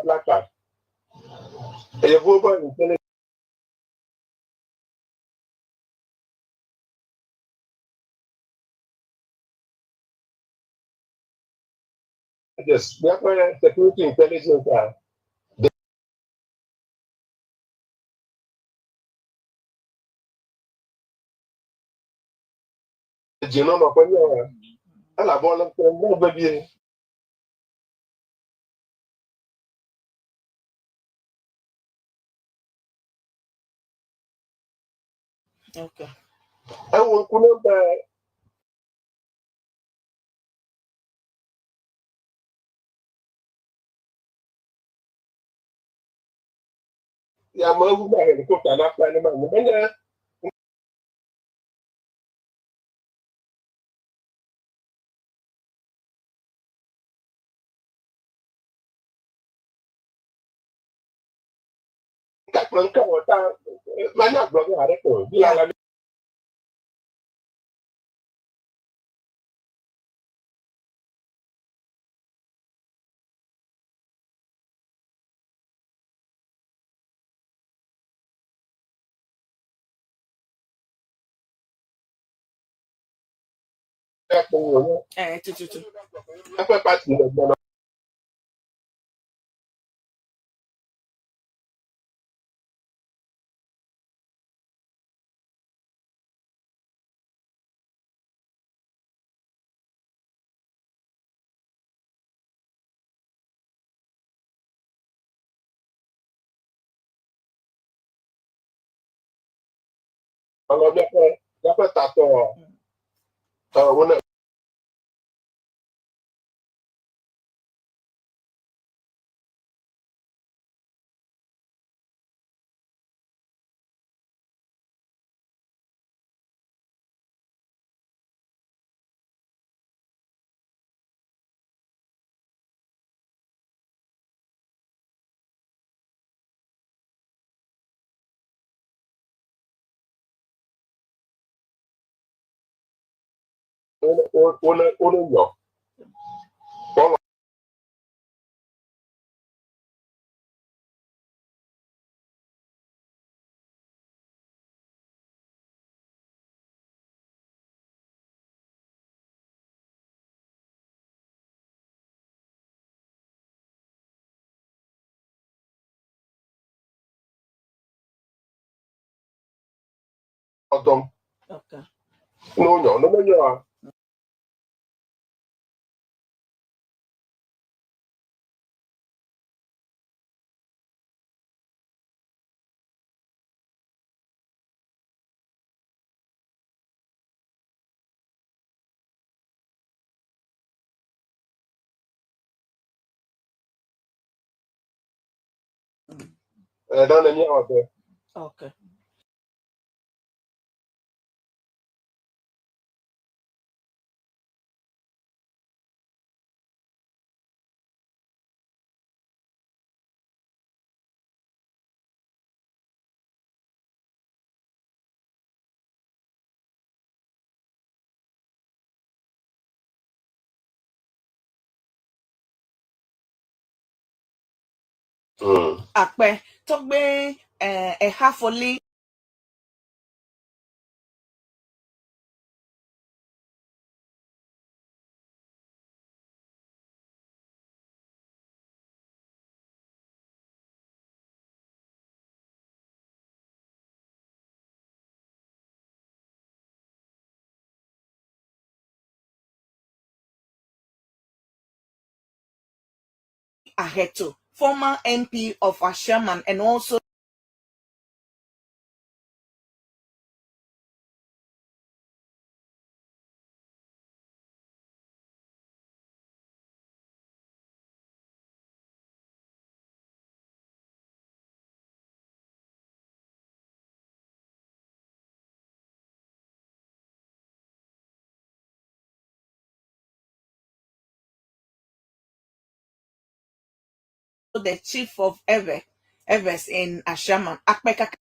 black card. Yevuwo be intelligence, míaƒe security intelligence a dedienɔnɔ ƒe nya elabe wole ŋkɔ mɔ vevie. Okay. Ewɔ ŋku nam be yameʋu ma helikopta na kpe ne ma menye Kakplɔ ŋke wɔ ta manya gblɔ be aɖeke o. Mi la la mi kpɔ wo nye. Tututu. Eƒe party le gbɔna. Alɔ míaƒe tatɔ wone wone yɔ. Kpɔlɔ dɔm. Okay. Ne wonyɔ, ne menyɔa, ɖe ne míawɔ dɔ. Okay. Akpe tɔgbe ehafoli Aheto, former MP of Ashaiman and also the chief of Eves in Ashaiman. Akpe kaka.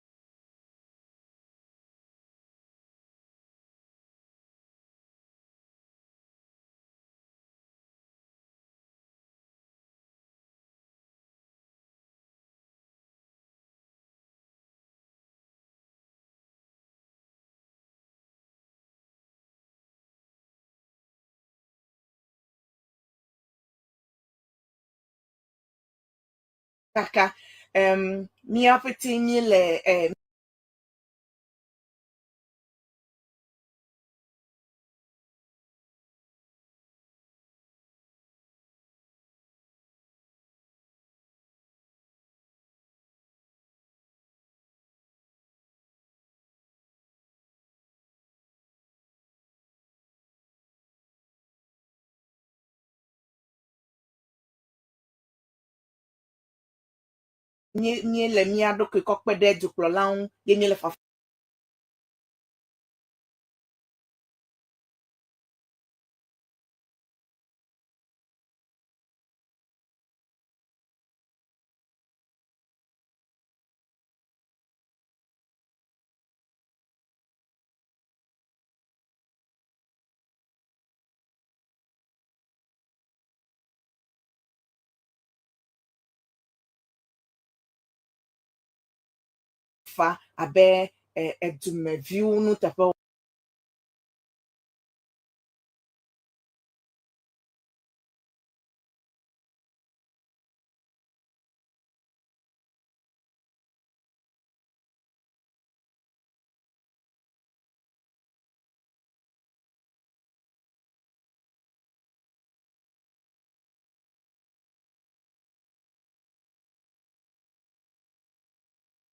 Kaka míaƒete míele míele mía ɖokui kɔ kpe ɖe dukplɔla ŋu ye míele fafa. fa abe edumeviwo nuteƒe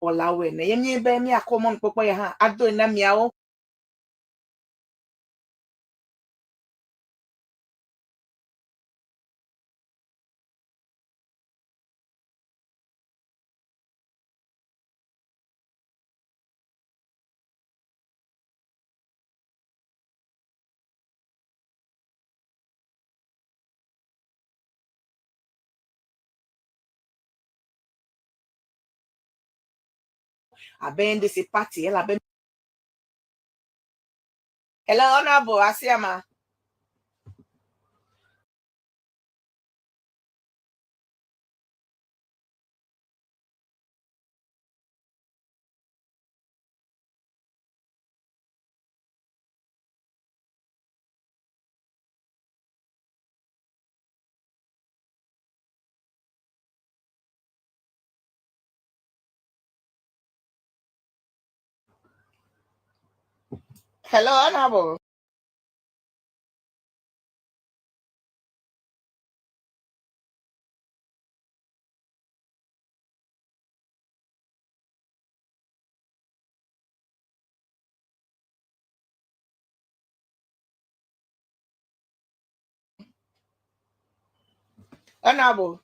wɔlawo ene. Ye míebe míakɔ mɔnukpɔkpɔ ya hã adoe na miawo. Abe NDC party elabe Hello, Honorable Asiama. Hello, Honorable. Honorable.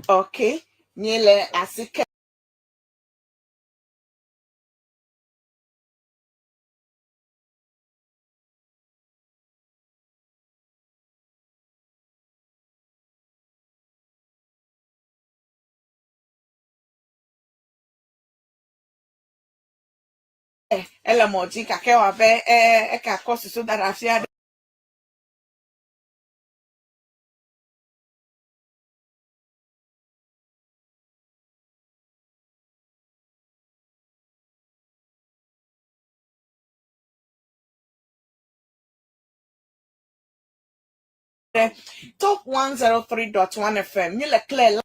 Okay. Míele asi ke ele mɔ dzi gake wɔ abe eka kɔ susu da ɖe afi aɖe. Top 103.1 FM míele Claire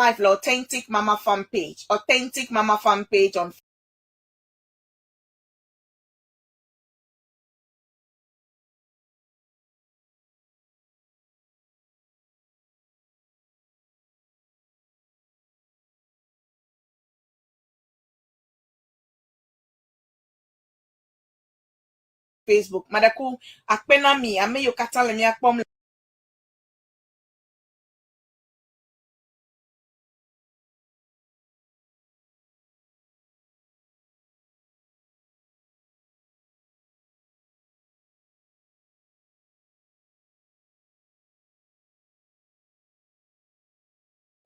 live le Authentic Mama Fan page, Authentic Mama Fan page on Facebook. Maɖeku akpe na mi ame yiwo katã le mía kpɔm le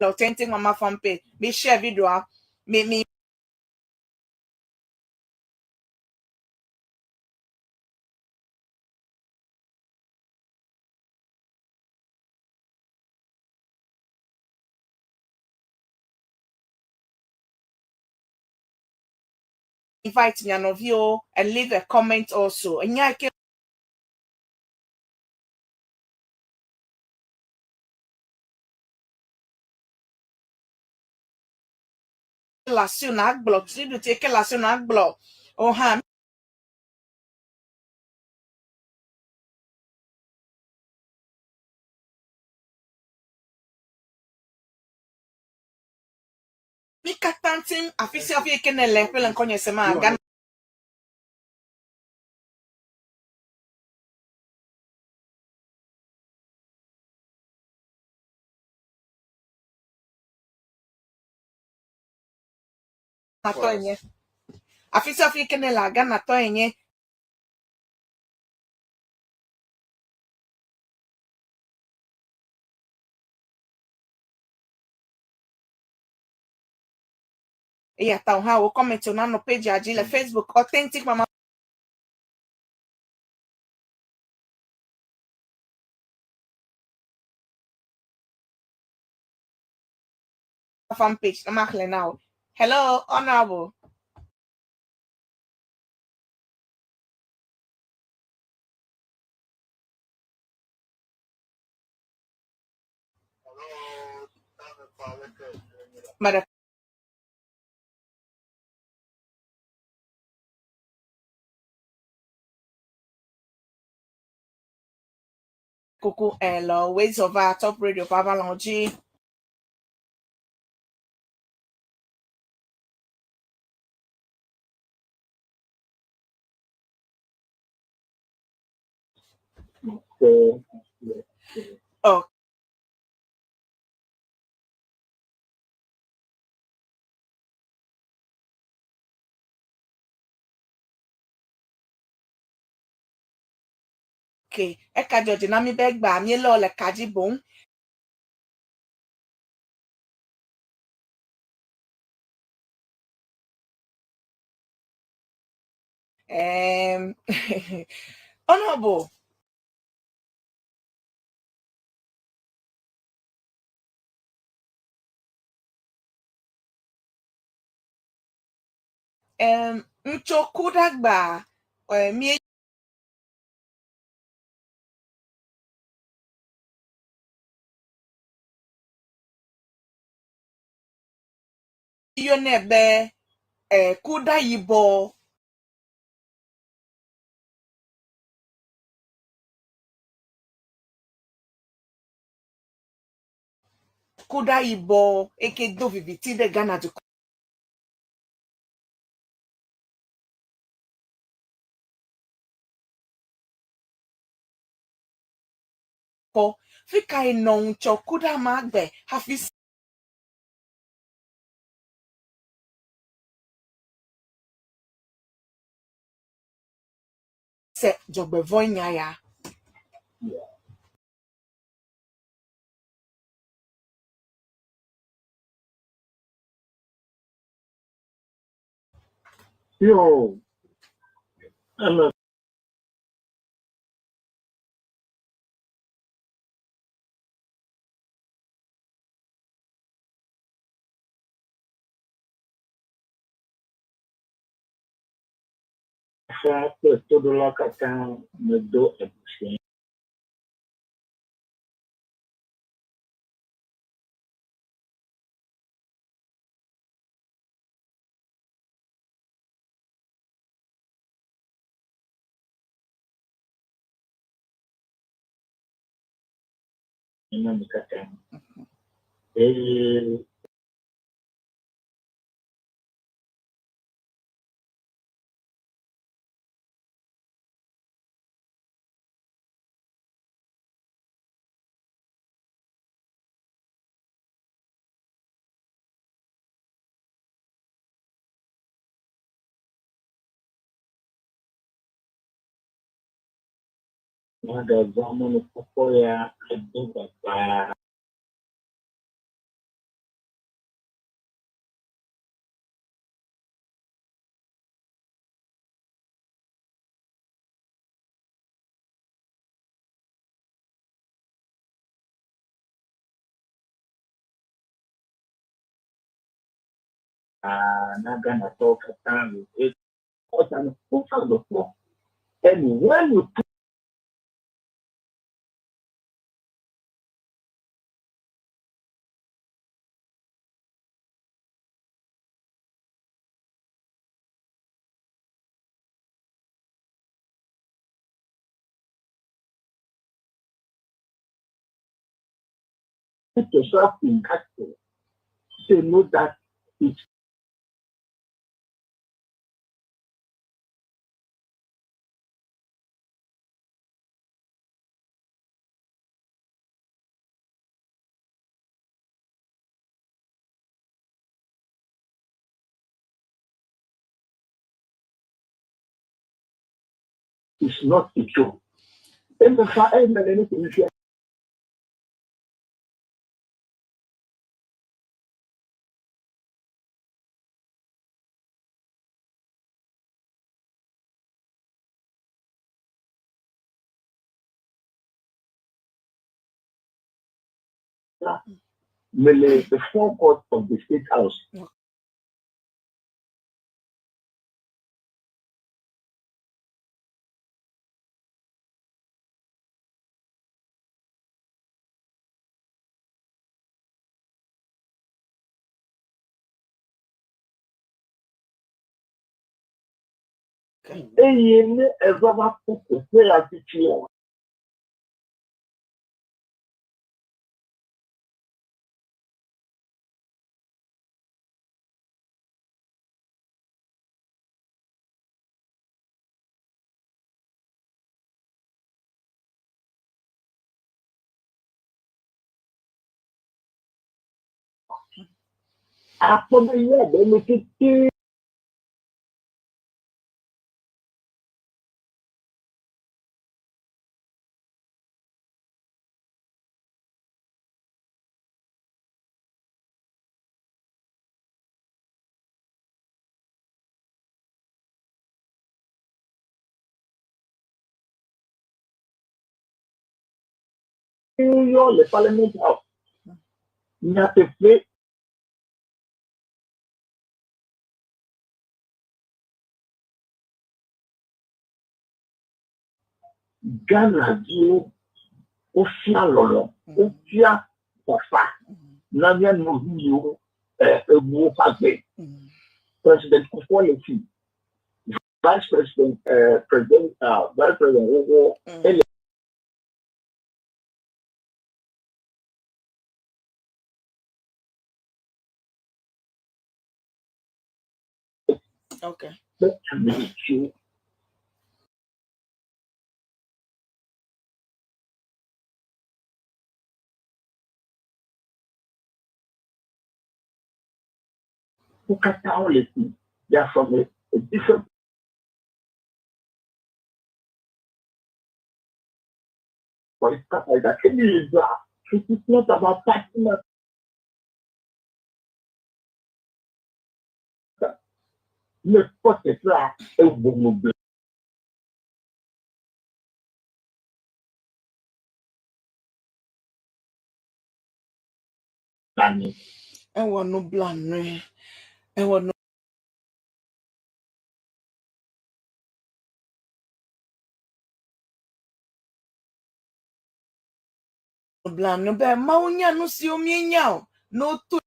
Authentic Mama Fan page. Mi share videoa, mi invite mia nɔviwo and leave a comment also. Enya ke le asiwò nàgblɔ, tutuɖuti ke le asiwò nàgblɔ o hã. Mí katã tim afi sia afi yi ke nèle ƒe le ŋkɔnye sem Ghana. Ghanatɔ enye. Afi sia afi ke ne le Ghanatɔ enye. Eya ta wò hã wò comment nanɔ page dzi le Facebook Authentic Mama fan page na maxlẽ na wò. Hello, Honorable. Meɖe kuku le wezɔ va Top Radio ƒe avalɔ̃ dzi. Oh. Okay, eka dzɔ dzi na mí be egbea míelé wò le ka dzi boŋ. Honorable. Ŋutsu ku ɖagba mí yɔnɛ be kuɖa yibɔ. Kuɖa yibɔ eke do viviti ɖe Ghana dukɔ Fi kae nɔ ŋutsɔ kuɖa ma gbe hafi se dzɔgbevɔ̃e nya ya? Yo, ele fã kple toɖola katã medo aɖusi. Na mi katã. Eye magazã mɔnukpɔkpɔ ya ado gbagba na Ghanatɔwo katã le And when you put yourself in that say know that it's It's not a joke. Eme fa eme le nu ke fifia. La mele the forecourt of the state house. Eye ne eva va kpɔ teƒe ya fifia, akpɔ be ye abe ame tete yɔ le parliament house. Nyateƒe Ghana viwo wofia lɔlɔ̃, wofia fafa na mía nɔvi yiwo ewu woƒe agbe. President Kufuor le fi, Vice President President Vice President xoxo ele Okay. Kpe ame tsiwo. Wo katã wole fi. They are from a different political party. Gake mi yi it is not about party matter. Ne kpɔ teƒea, ewɔ mo blanui. Ewɔ nublanui. Ewɔ nublanui be Mawu nya nu siwo míenya o. Ne woto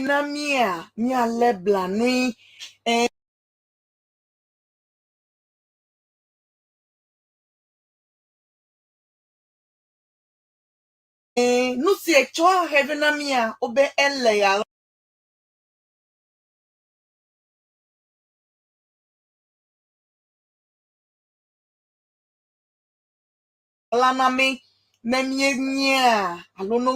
na mía, míalé blanui. Ɛ̃, nu si etsɔ he vɛ na mía, wobe ele ɣaɣla na mí ne míenyea alo ne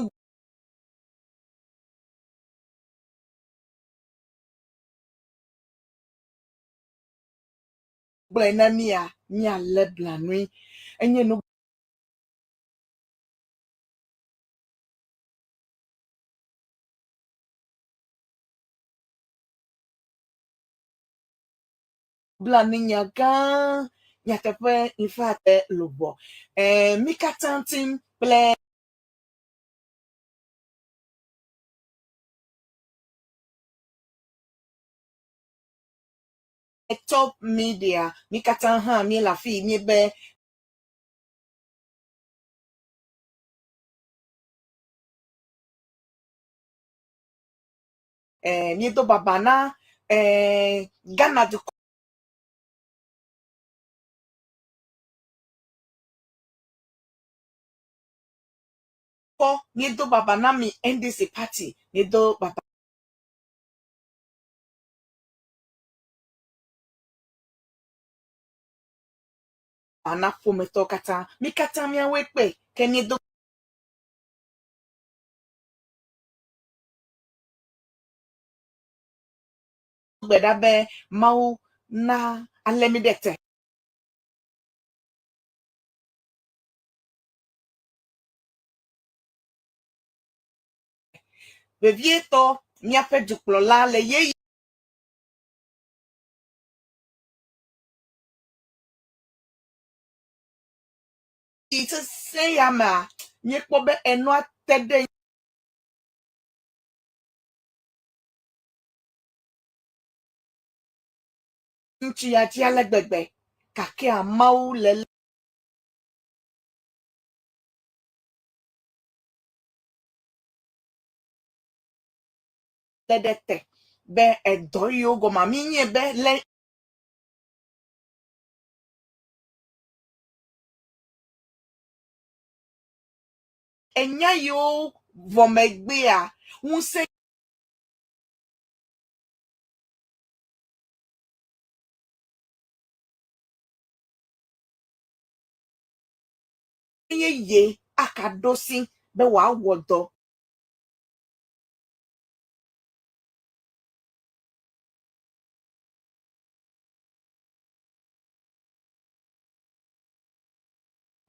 wogblɔe na mía, míalé blanui. Enye nu blanuinya gã nyateƒe infact luʋɔ. Ɛ̃, mí katã tim kple Top Media, mí katã hã míele afii míebe eh, míedo baba na eh, Ghana dukɔ míedo baba na mi NDC party, míedo baba na ƒometɔwo katã. Mí katã míawoe kpe ke míedo. Gbe ɖa be Mawu na alé mí ɖe te. Vevietɔ míaƒe dukplɔla le ɣeyiɣi sesẽ ya mea, míekpɔ be enɔa te ɖe ŋutsu ya dzi ale gbegbe gakea Mawu le lé ɖe te be edɔ yiwo gɔmea míenyae be le enya yiwo vɔ megbea ŋusẽ yeye akaɖo si be wòawɔ dɔ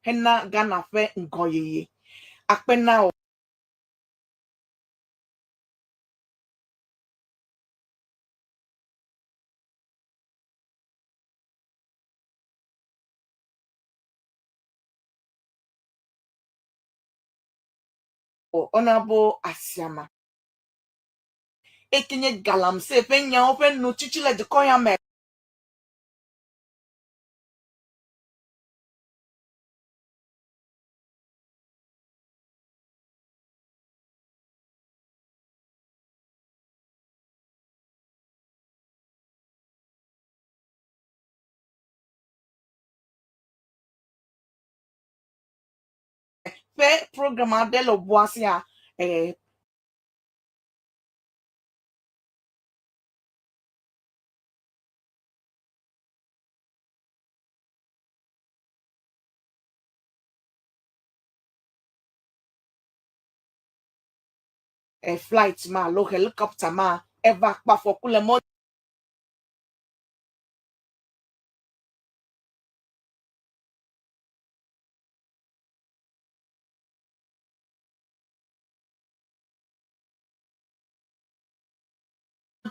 hena Ghana ƒe ŋgɔyiyi. Akpe na wò. Honorable Asiama. Eke nye galamsey ƒe nyawo ƒe nutsitsi le dukɔ ya me. Ƒe program aɖe le ʋua sia eh, eh, flight ma alo helicopter ma eva kpɔ afɔku le mɔ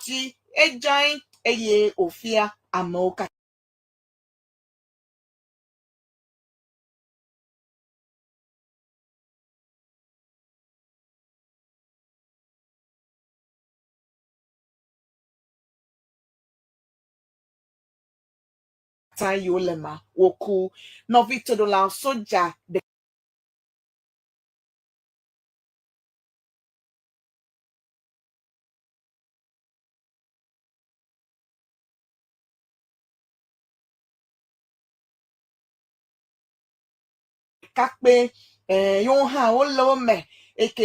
dzi edzãe eye wòfia amewo katã yiwo le ma woku. Nɔvi toɖola sodza ɖeka kpe eh, yewo hã wole wo me eke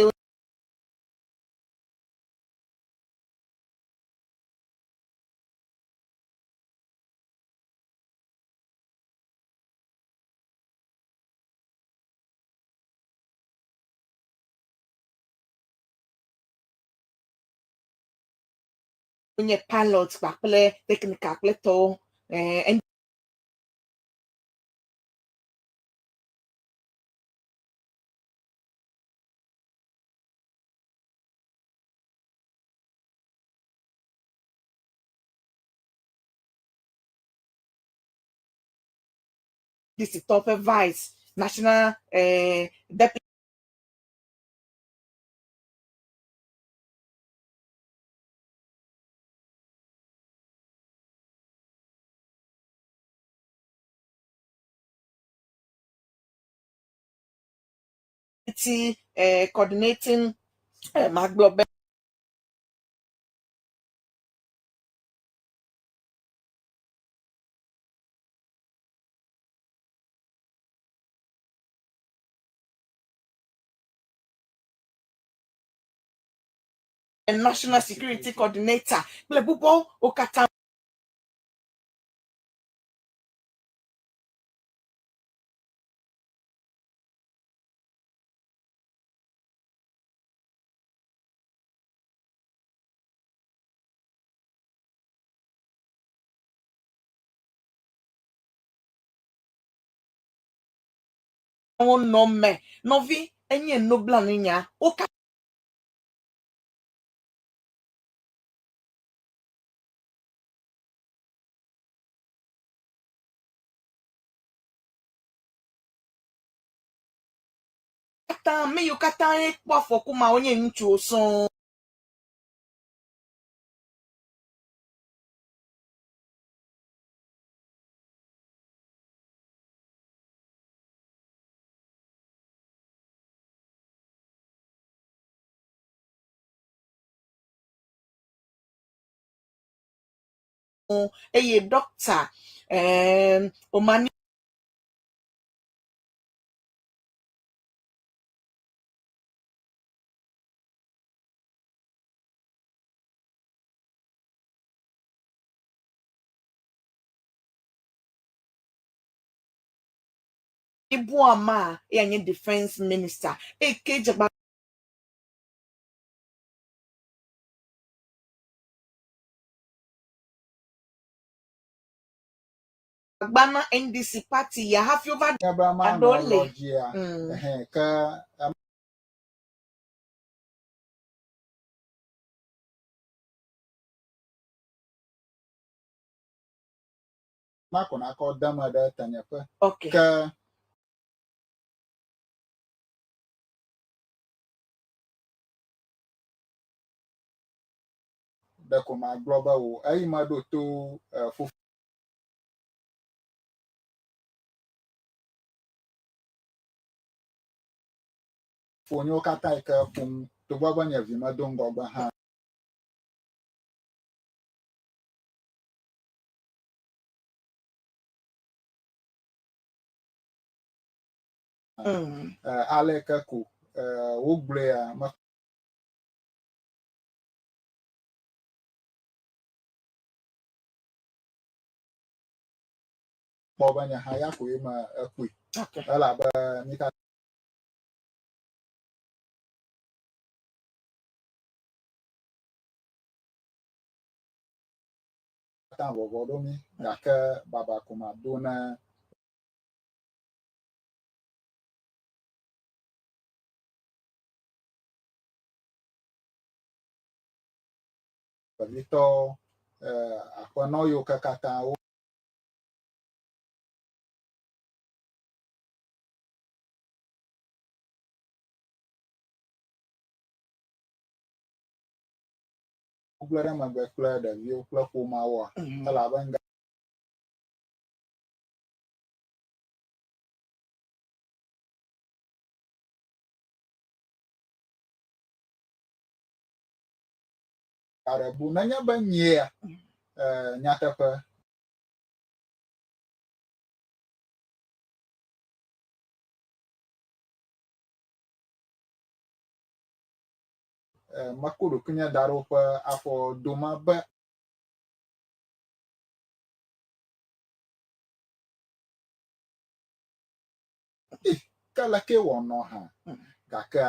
wonye pilot kpakple technical kple tɔwo eh, NDC-tɔwo ƒe vice national eh, deputy eh, coordinating eh, magblɔ be National Security Coordinator kple bubuawo wo katã Wonɔ me. Nɔvi, enye nublanuinya. Wo katã, ame yiwo katã ye kpɔ afɔku ma wonye ŋutsuwo sɔŋ. Eye ɖɔkta eh, Omani Boamah eya nye defense minister eyi ke dze gbagba na NDC party ya hafi wova Nye be manɔ aɖewo le. lɔ dzia, ɛhɛ, ke ema ko nakɔ de eme ɖe tenyeƒe. Okay. Ke ɖeko magblɔ be o eyi meɖo to eh, fofonyewo katã yi ke ƒom togbɔ be nye vi medo ŋgɔgbe hã. Eh, ale ke ko eh, wogblɔea mekpɔ be nye hã ya koe me ekpɔe. Okay. Elabe mí katã vɔvɔ ɖo mí gake baba ko mado ne vevitɔ eh, aƒenɔ yiwo ke katã wo wogblẽ ɖe megbe kple ɖeviwo kple ƒomeawoa elabe ŋga aɖe bu nenye be nyea eh, nyateƒe eh, mekɔ ɖokuinye da ɖe woƒe afɔ dome be Ih, ke leke wòanɔ hã gake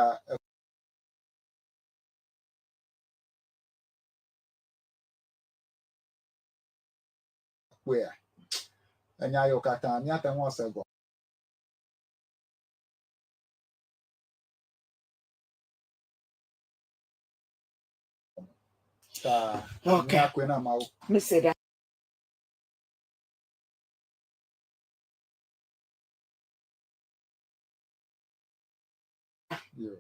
ekpɔea enya yiwo katã míate ŋu ase gɔme. Ta Okay. míakɔe na Mawu. Mise ɖa. Yo.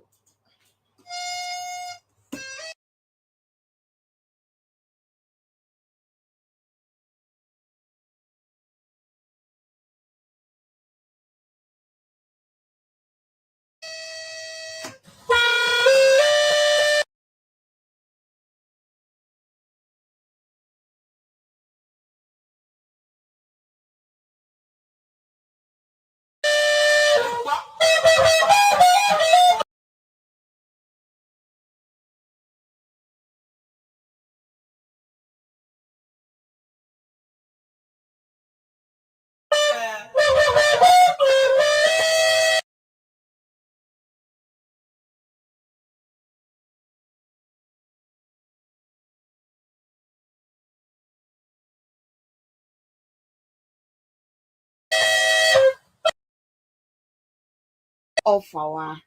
Of our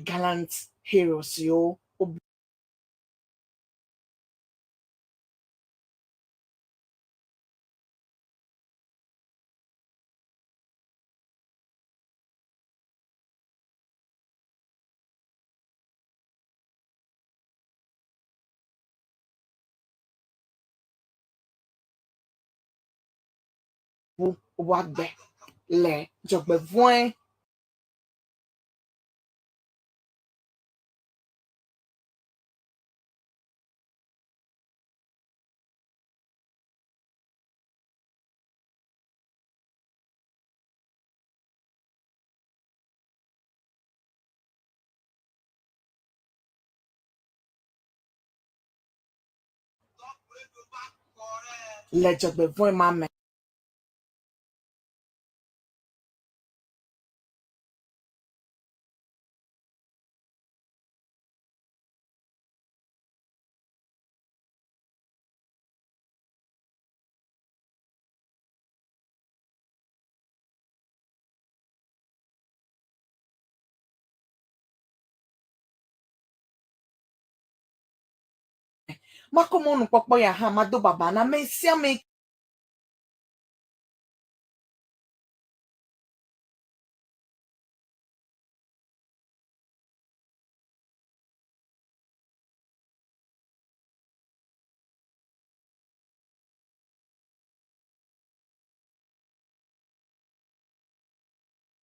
gallant heroes yiwo wo bu woƒe agbe le dzɔgbevɔ̃e le dzɔgbevɔ̃e ma me. Makɔ mɔnukpɔkpɔ ya hã mado baba na ame sia ame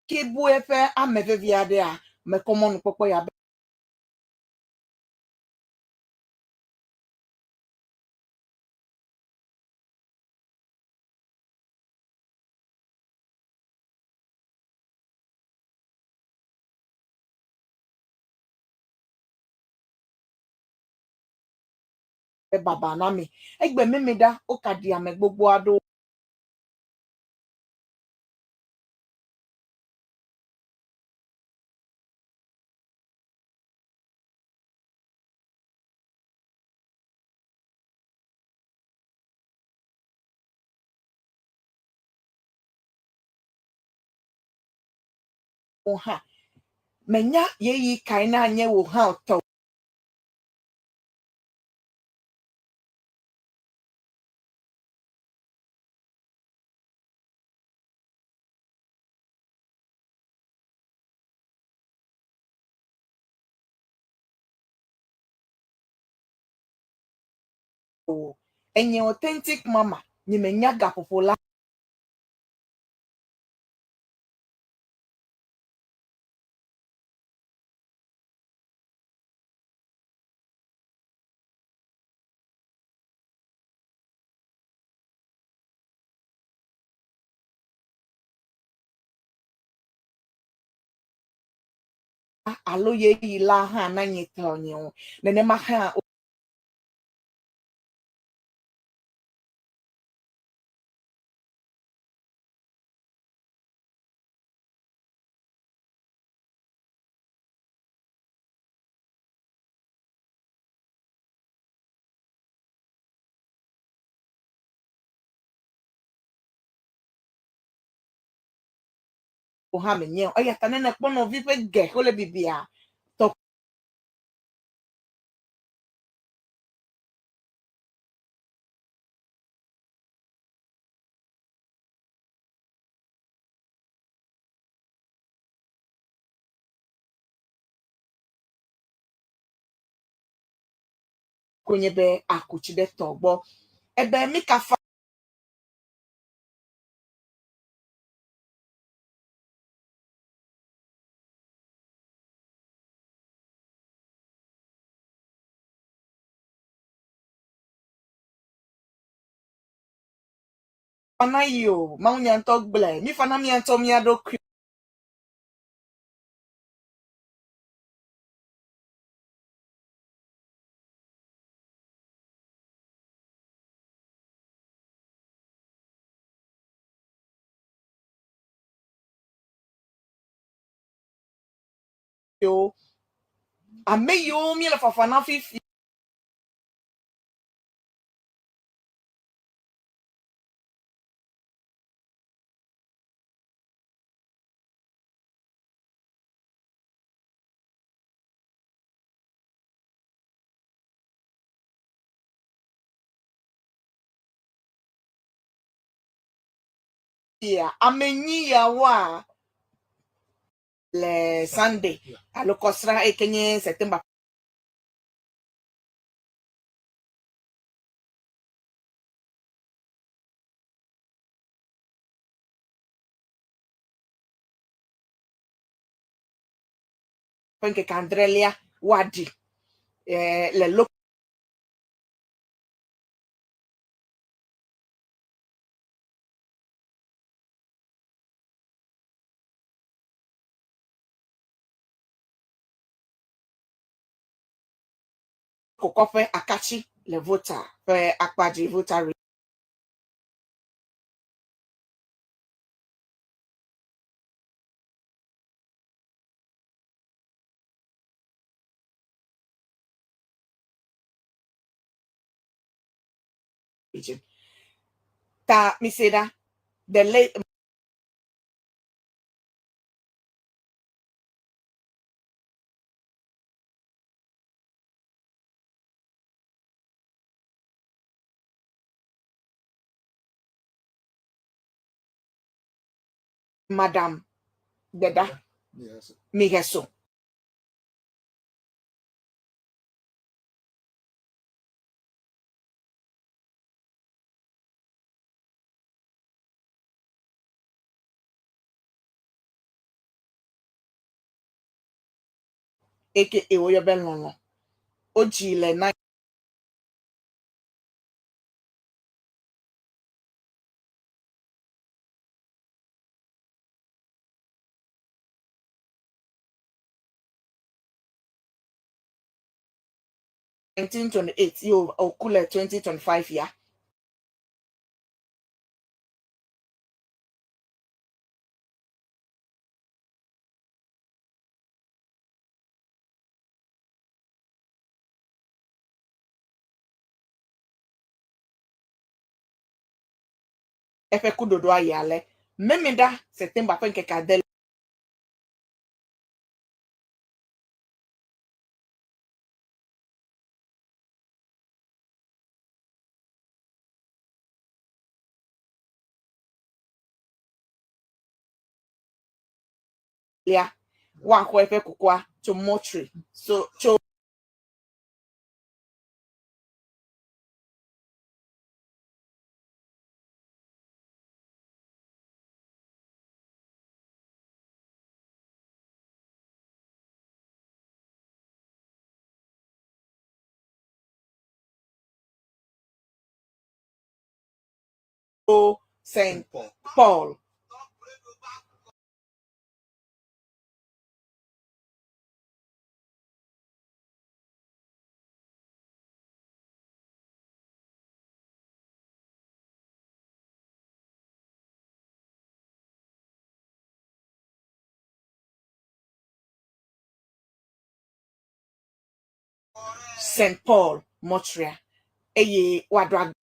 ke bu eƒe ame vevi aɖea, mekɔ mɔnukpɔkpɔ ya be baba na mi. Egbe mimi ɖa, woka ɖi ame gbogbo aɖewo. Hã. Menya ɣeyiɣi kae na nye wò hã tɔ. O. Enye authentic mama, nye menya gaƒoƒo la. Alo ɣeyiɣi la hã na nye tɔnye o. Nenema hã o hã menye o. Eya ta ne nèkpɔ nɔvi ƒe ge wole bibia, tɔ ko nye be akutsi ɖe tɔ gbɔ. Ebe mi kafa fana yi o. Mawu nya ŋutɔ gblɔe. Mi fana mia ŋutɔ mia ɖokui. Wo. Ame yiwo míele fafa na fifi Ya ame nyi yawoa le Sunday alo kɔsra eyi ke nye September ƒe ŋkeke adrelia woaɖi le Lokokɔƒe Akatsi le Volta ƒe akpa dzi Volta region. Ta mise ɖa the late Madam Gbeda Yes. Miheso. Aka woyɔ be lɔlɔ. Wodzi le 1928 ye wòku le 2025 ya. Eƒe kuɖoɖoa yi ale Memida September ƒe ŋkeke ade lia woaxɔ eƒe kukua tso mortuary so tso St. Paul. St. Paul mortuary eye woaɖo agba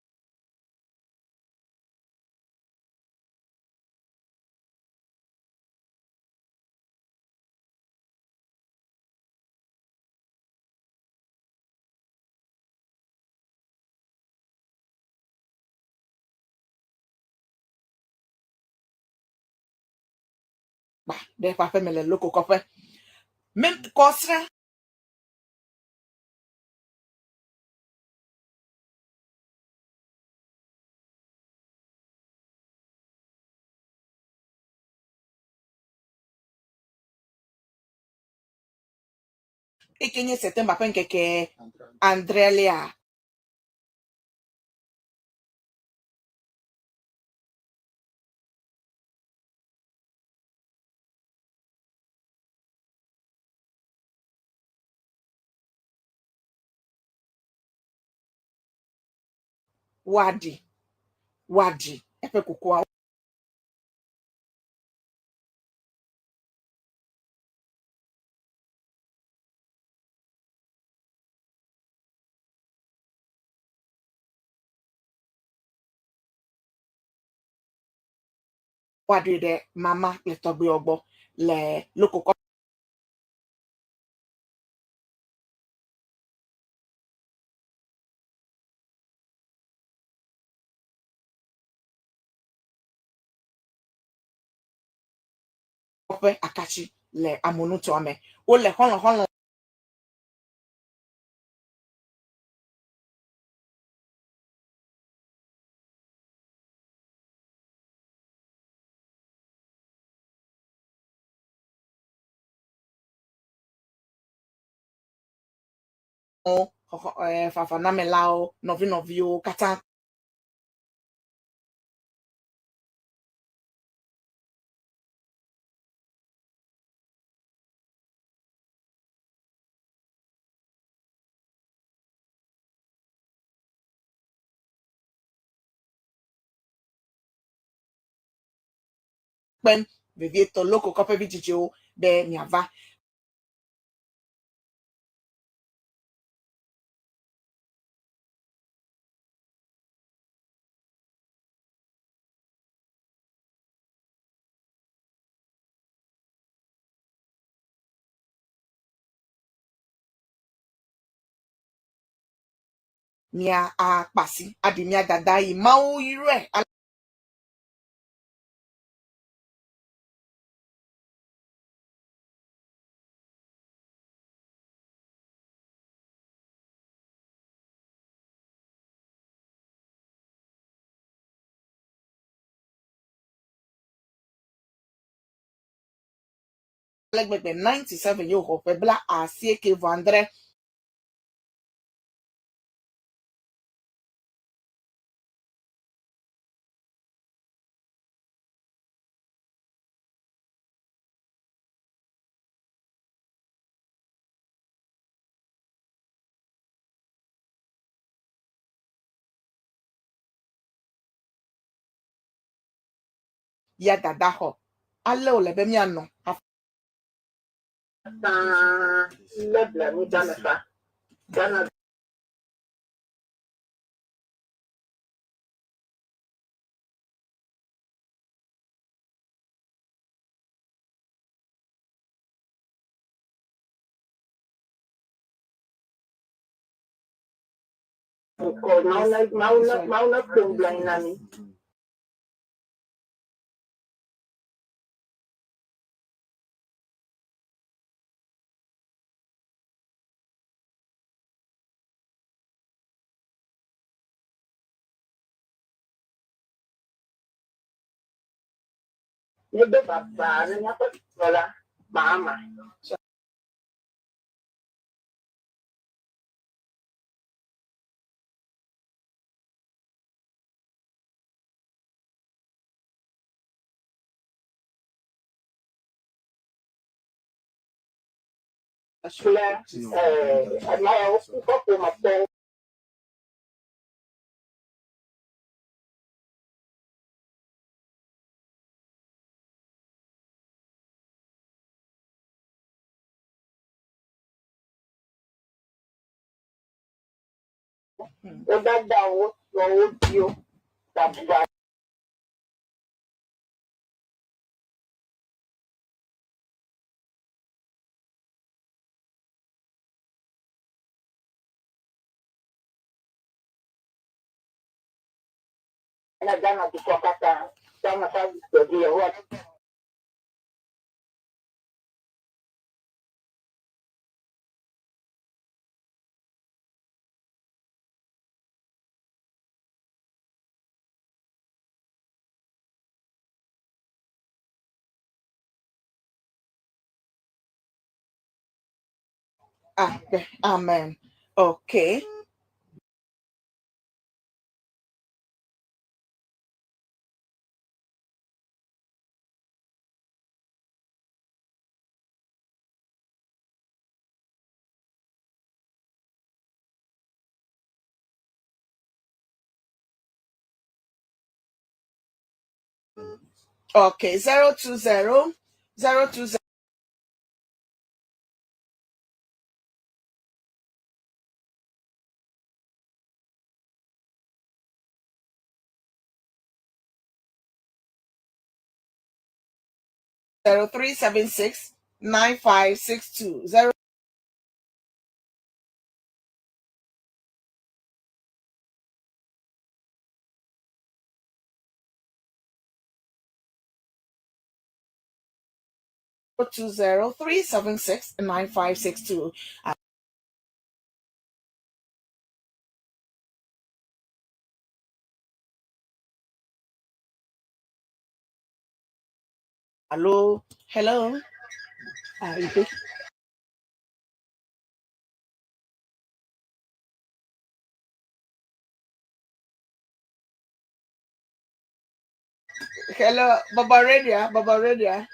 ɖe eƒe aƒeme le loko kɔƒe. Mem kɔsra eke nye September ƒe ŋkeke adrelia. Woaɖi woaɖi eƒe kukua. Woaɖoe ɖe mama kple tɔgbuiwo gbɔ le lokokɔ. kɔƒe Akatsi le Amonutoa me. Wole xɔlɔ̃xɔlɔ̃ xɔxɔ fafanamelawo, nɔvinɔviwo katã kpem vevietɔ loko kɔƒe vidzidziwo be miava. Mia akpasi aɖi mia dada yi Mawu yrɔe ale gbegbe 97 ye wòxɔ ƒe 98. Ya dada xɔ. Ale wòle be míanɔ hafi. Lé blanui Ghana fa. Ghana dukɔ Mawu na Mawu na Mawu na kpɔ nublanui na mí. Míedo baba ne míaƒe kplɔla Mahama. Kple ɛɛ woƒe ƒometɔwo. Wo dadawo, wo srɔ̃wo, wo viwo babua. Na Ghana dukɔ katã. Ghana ƒe agbɔ dzi Yehowa. Ah, amen. Okay. Okay, 020 020 0376 9562 0 020 376 9562. Hello, hello. Ah, you pick. Hello, Baba Radio, Baba Radio.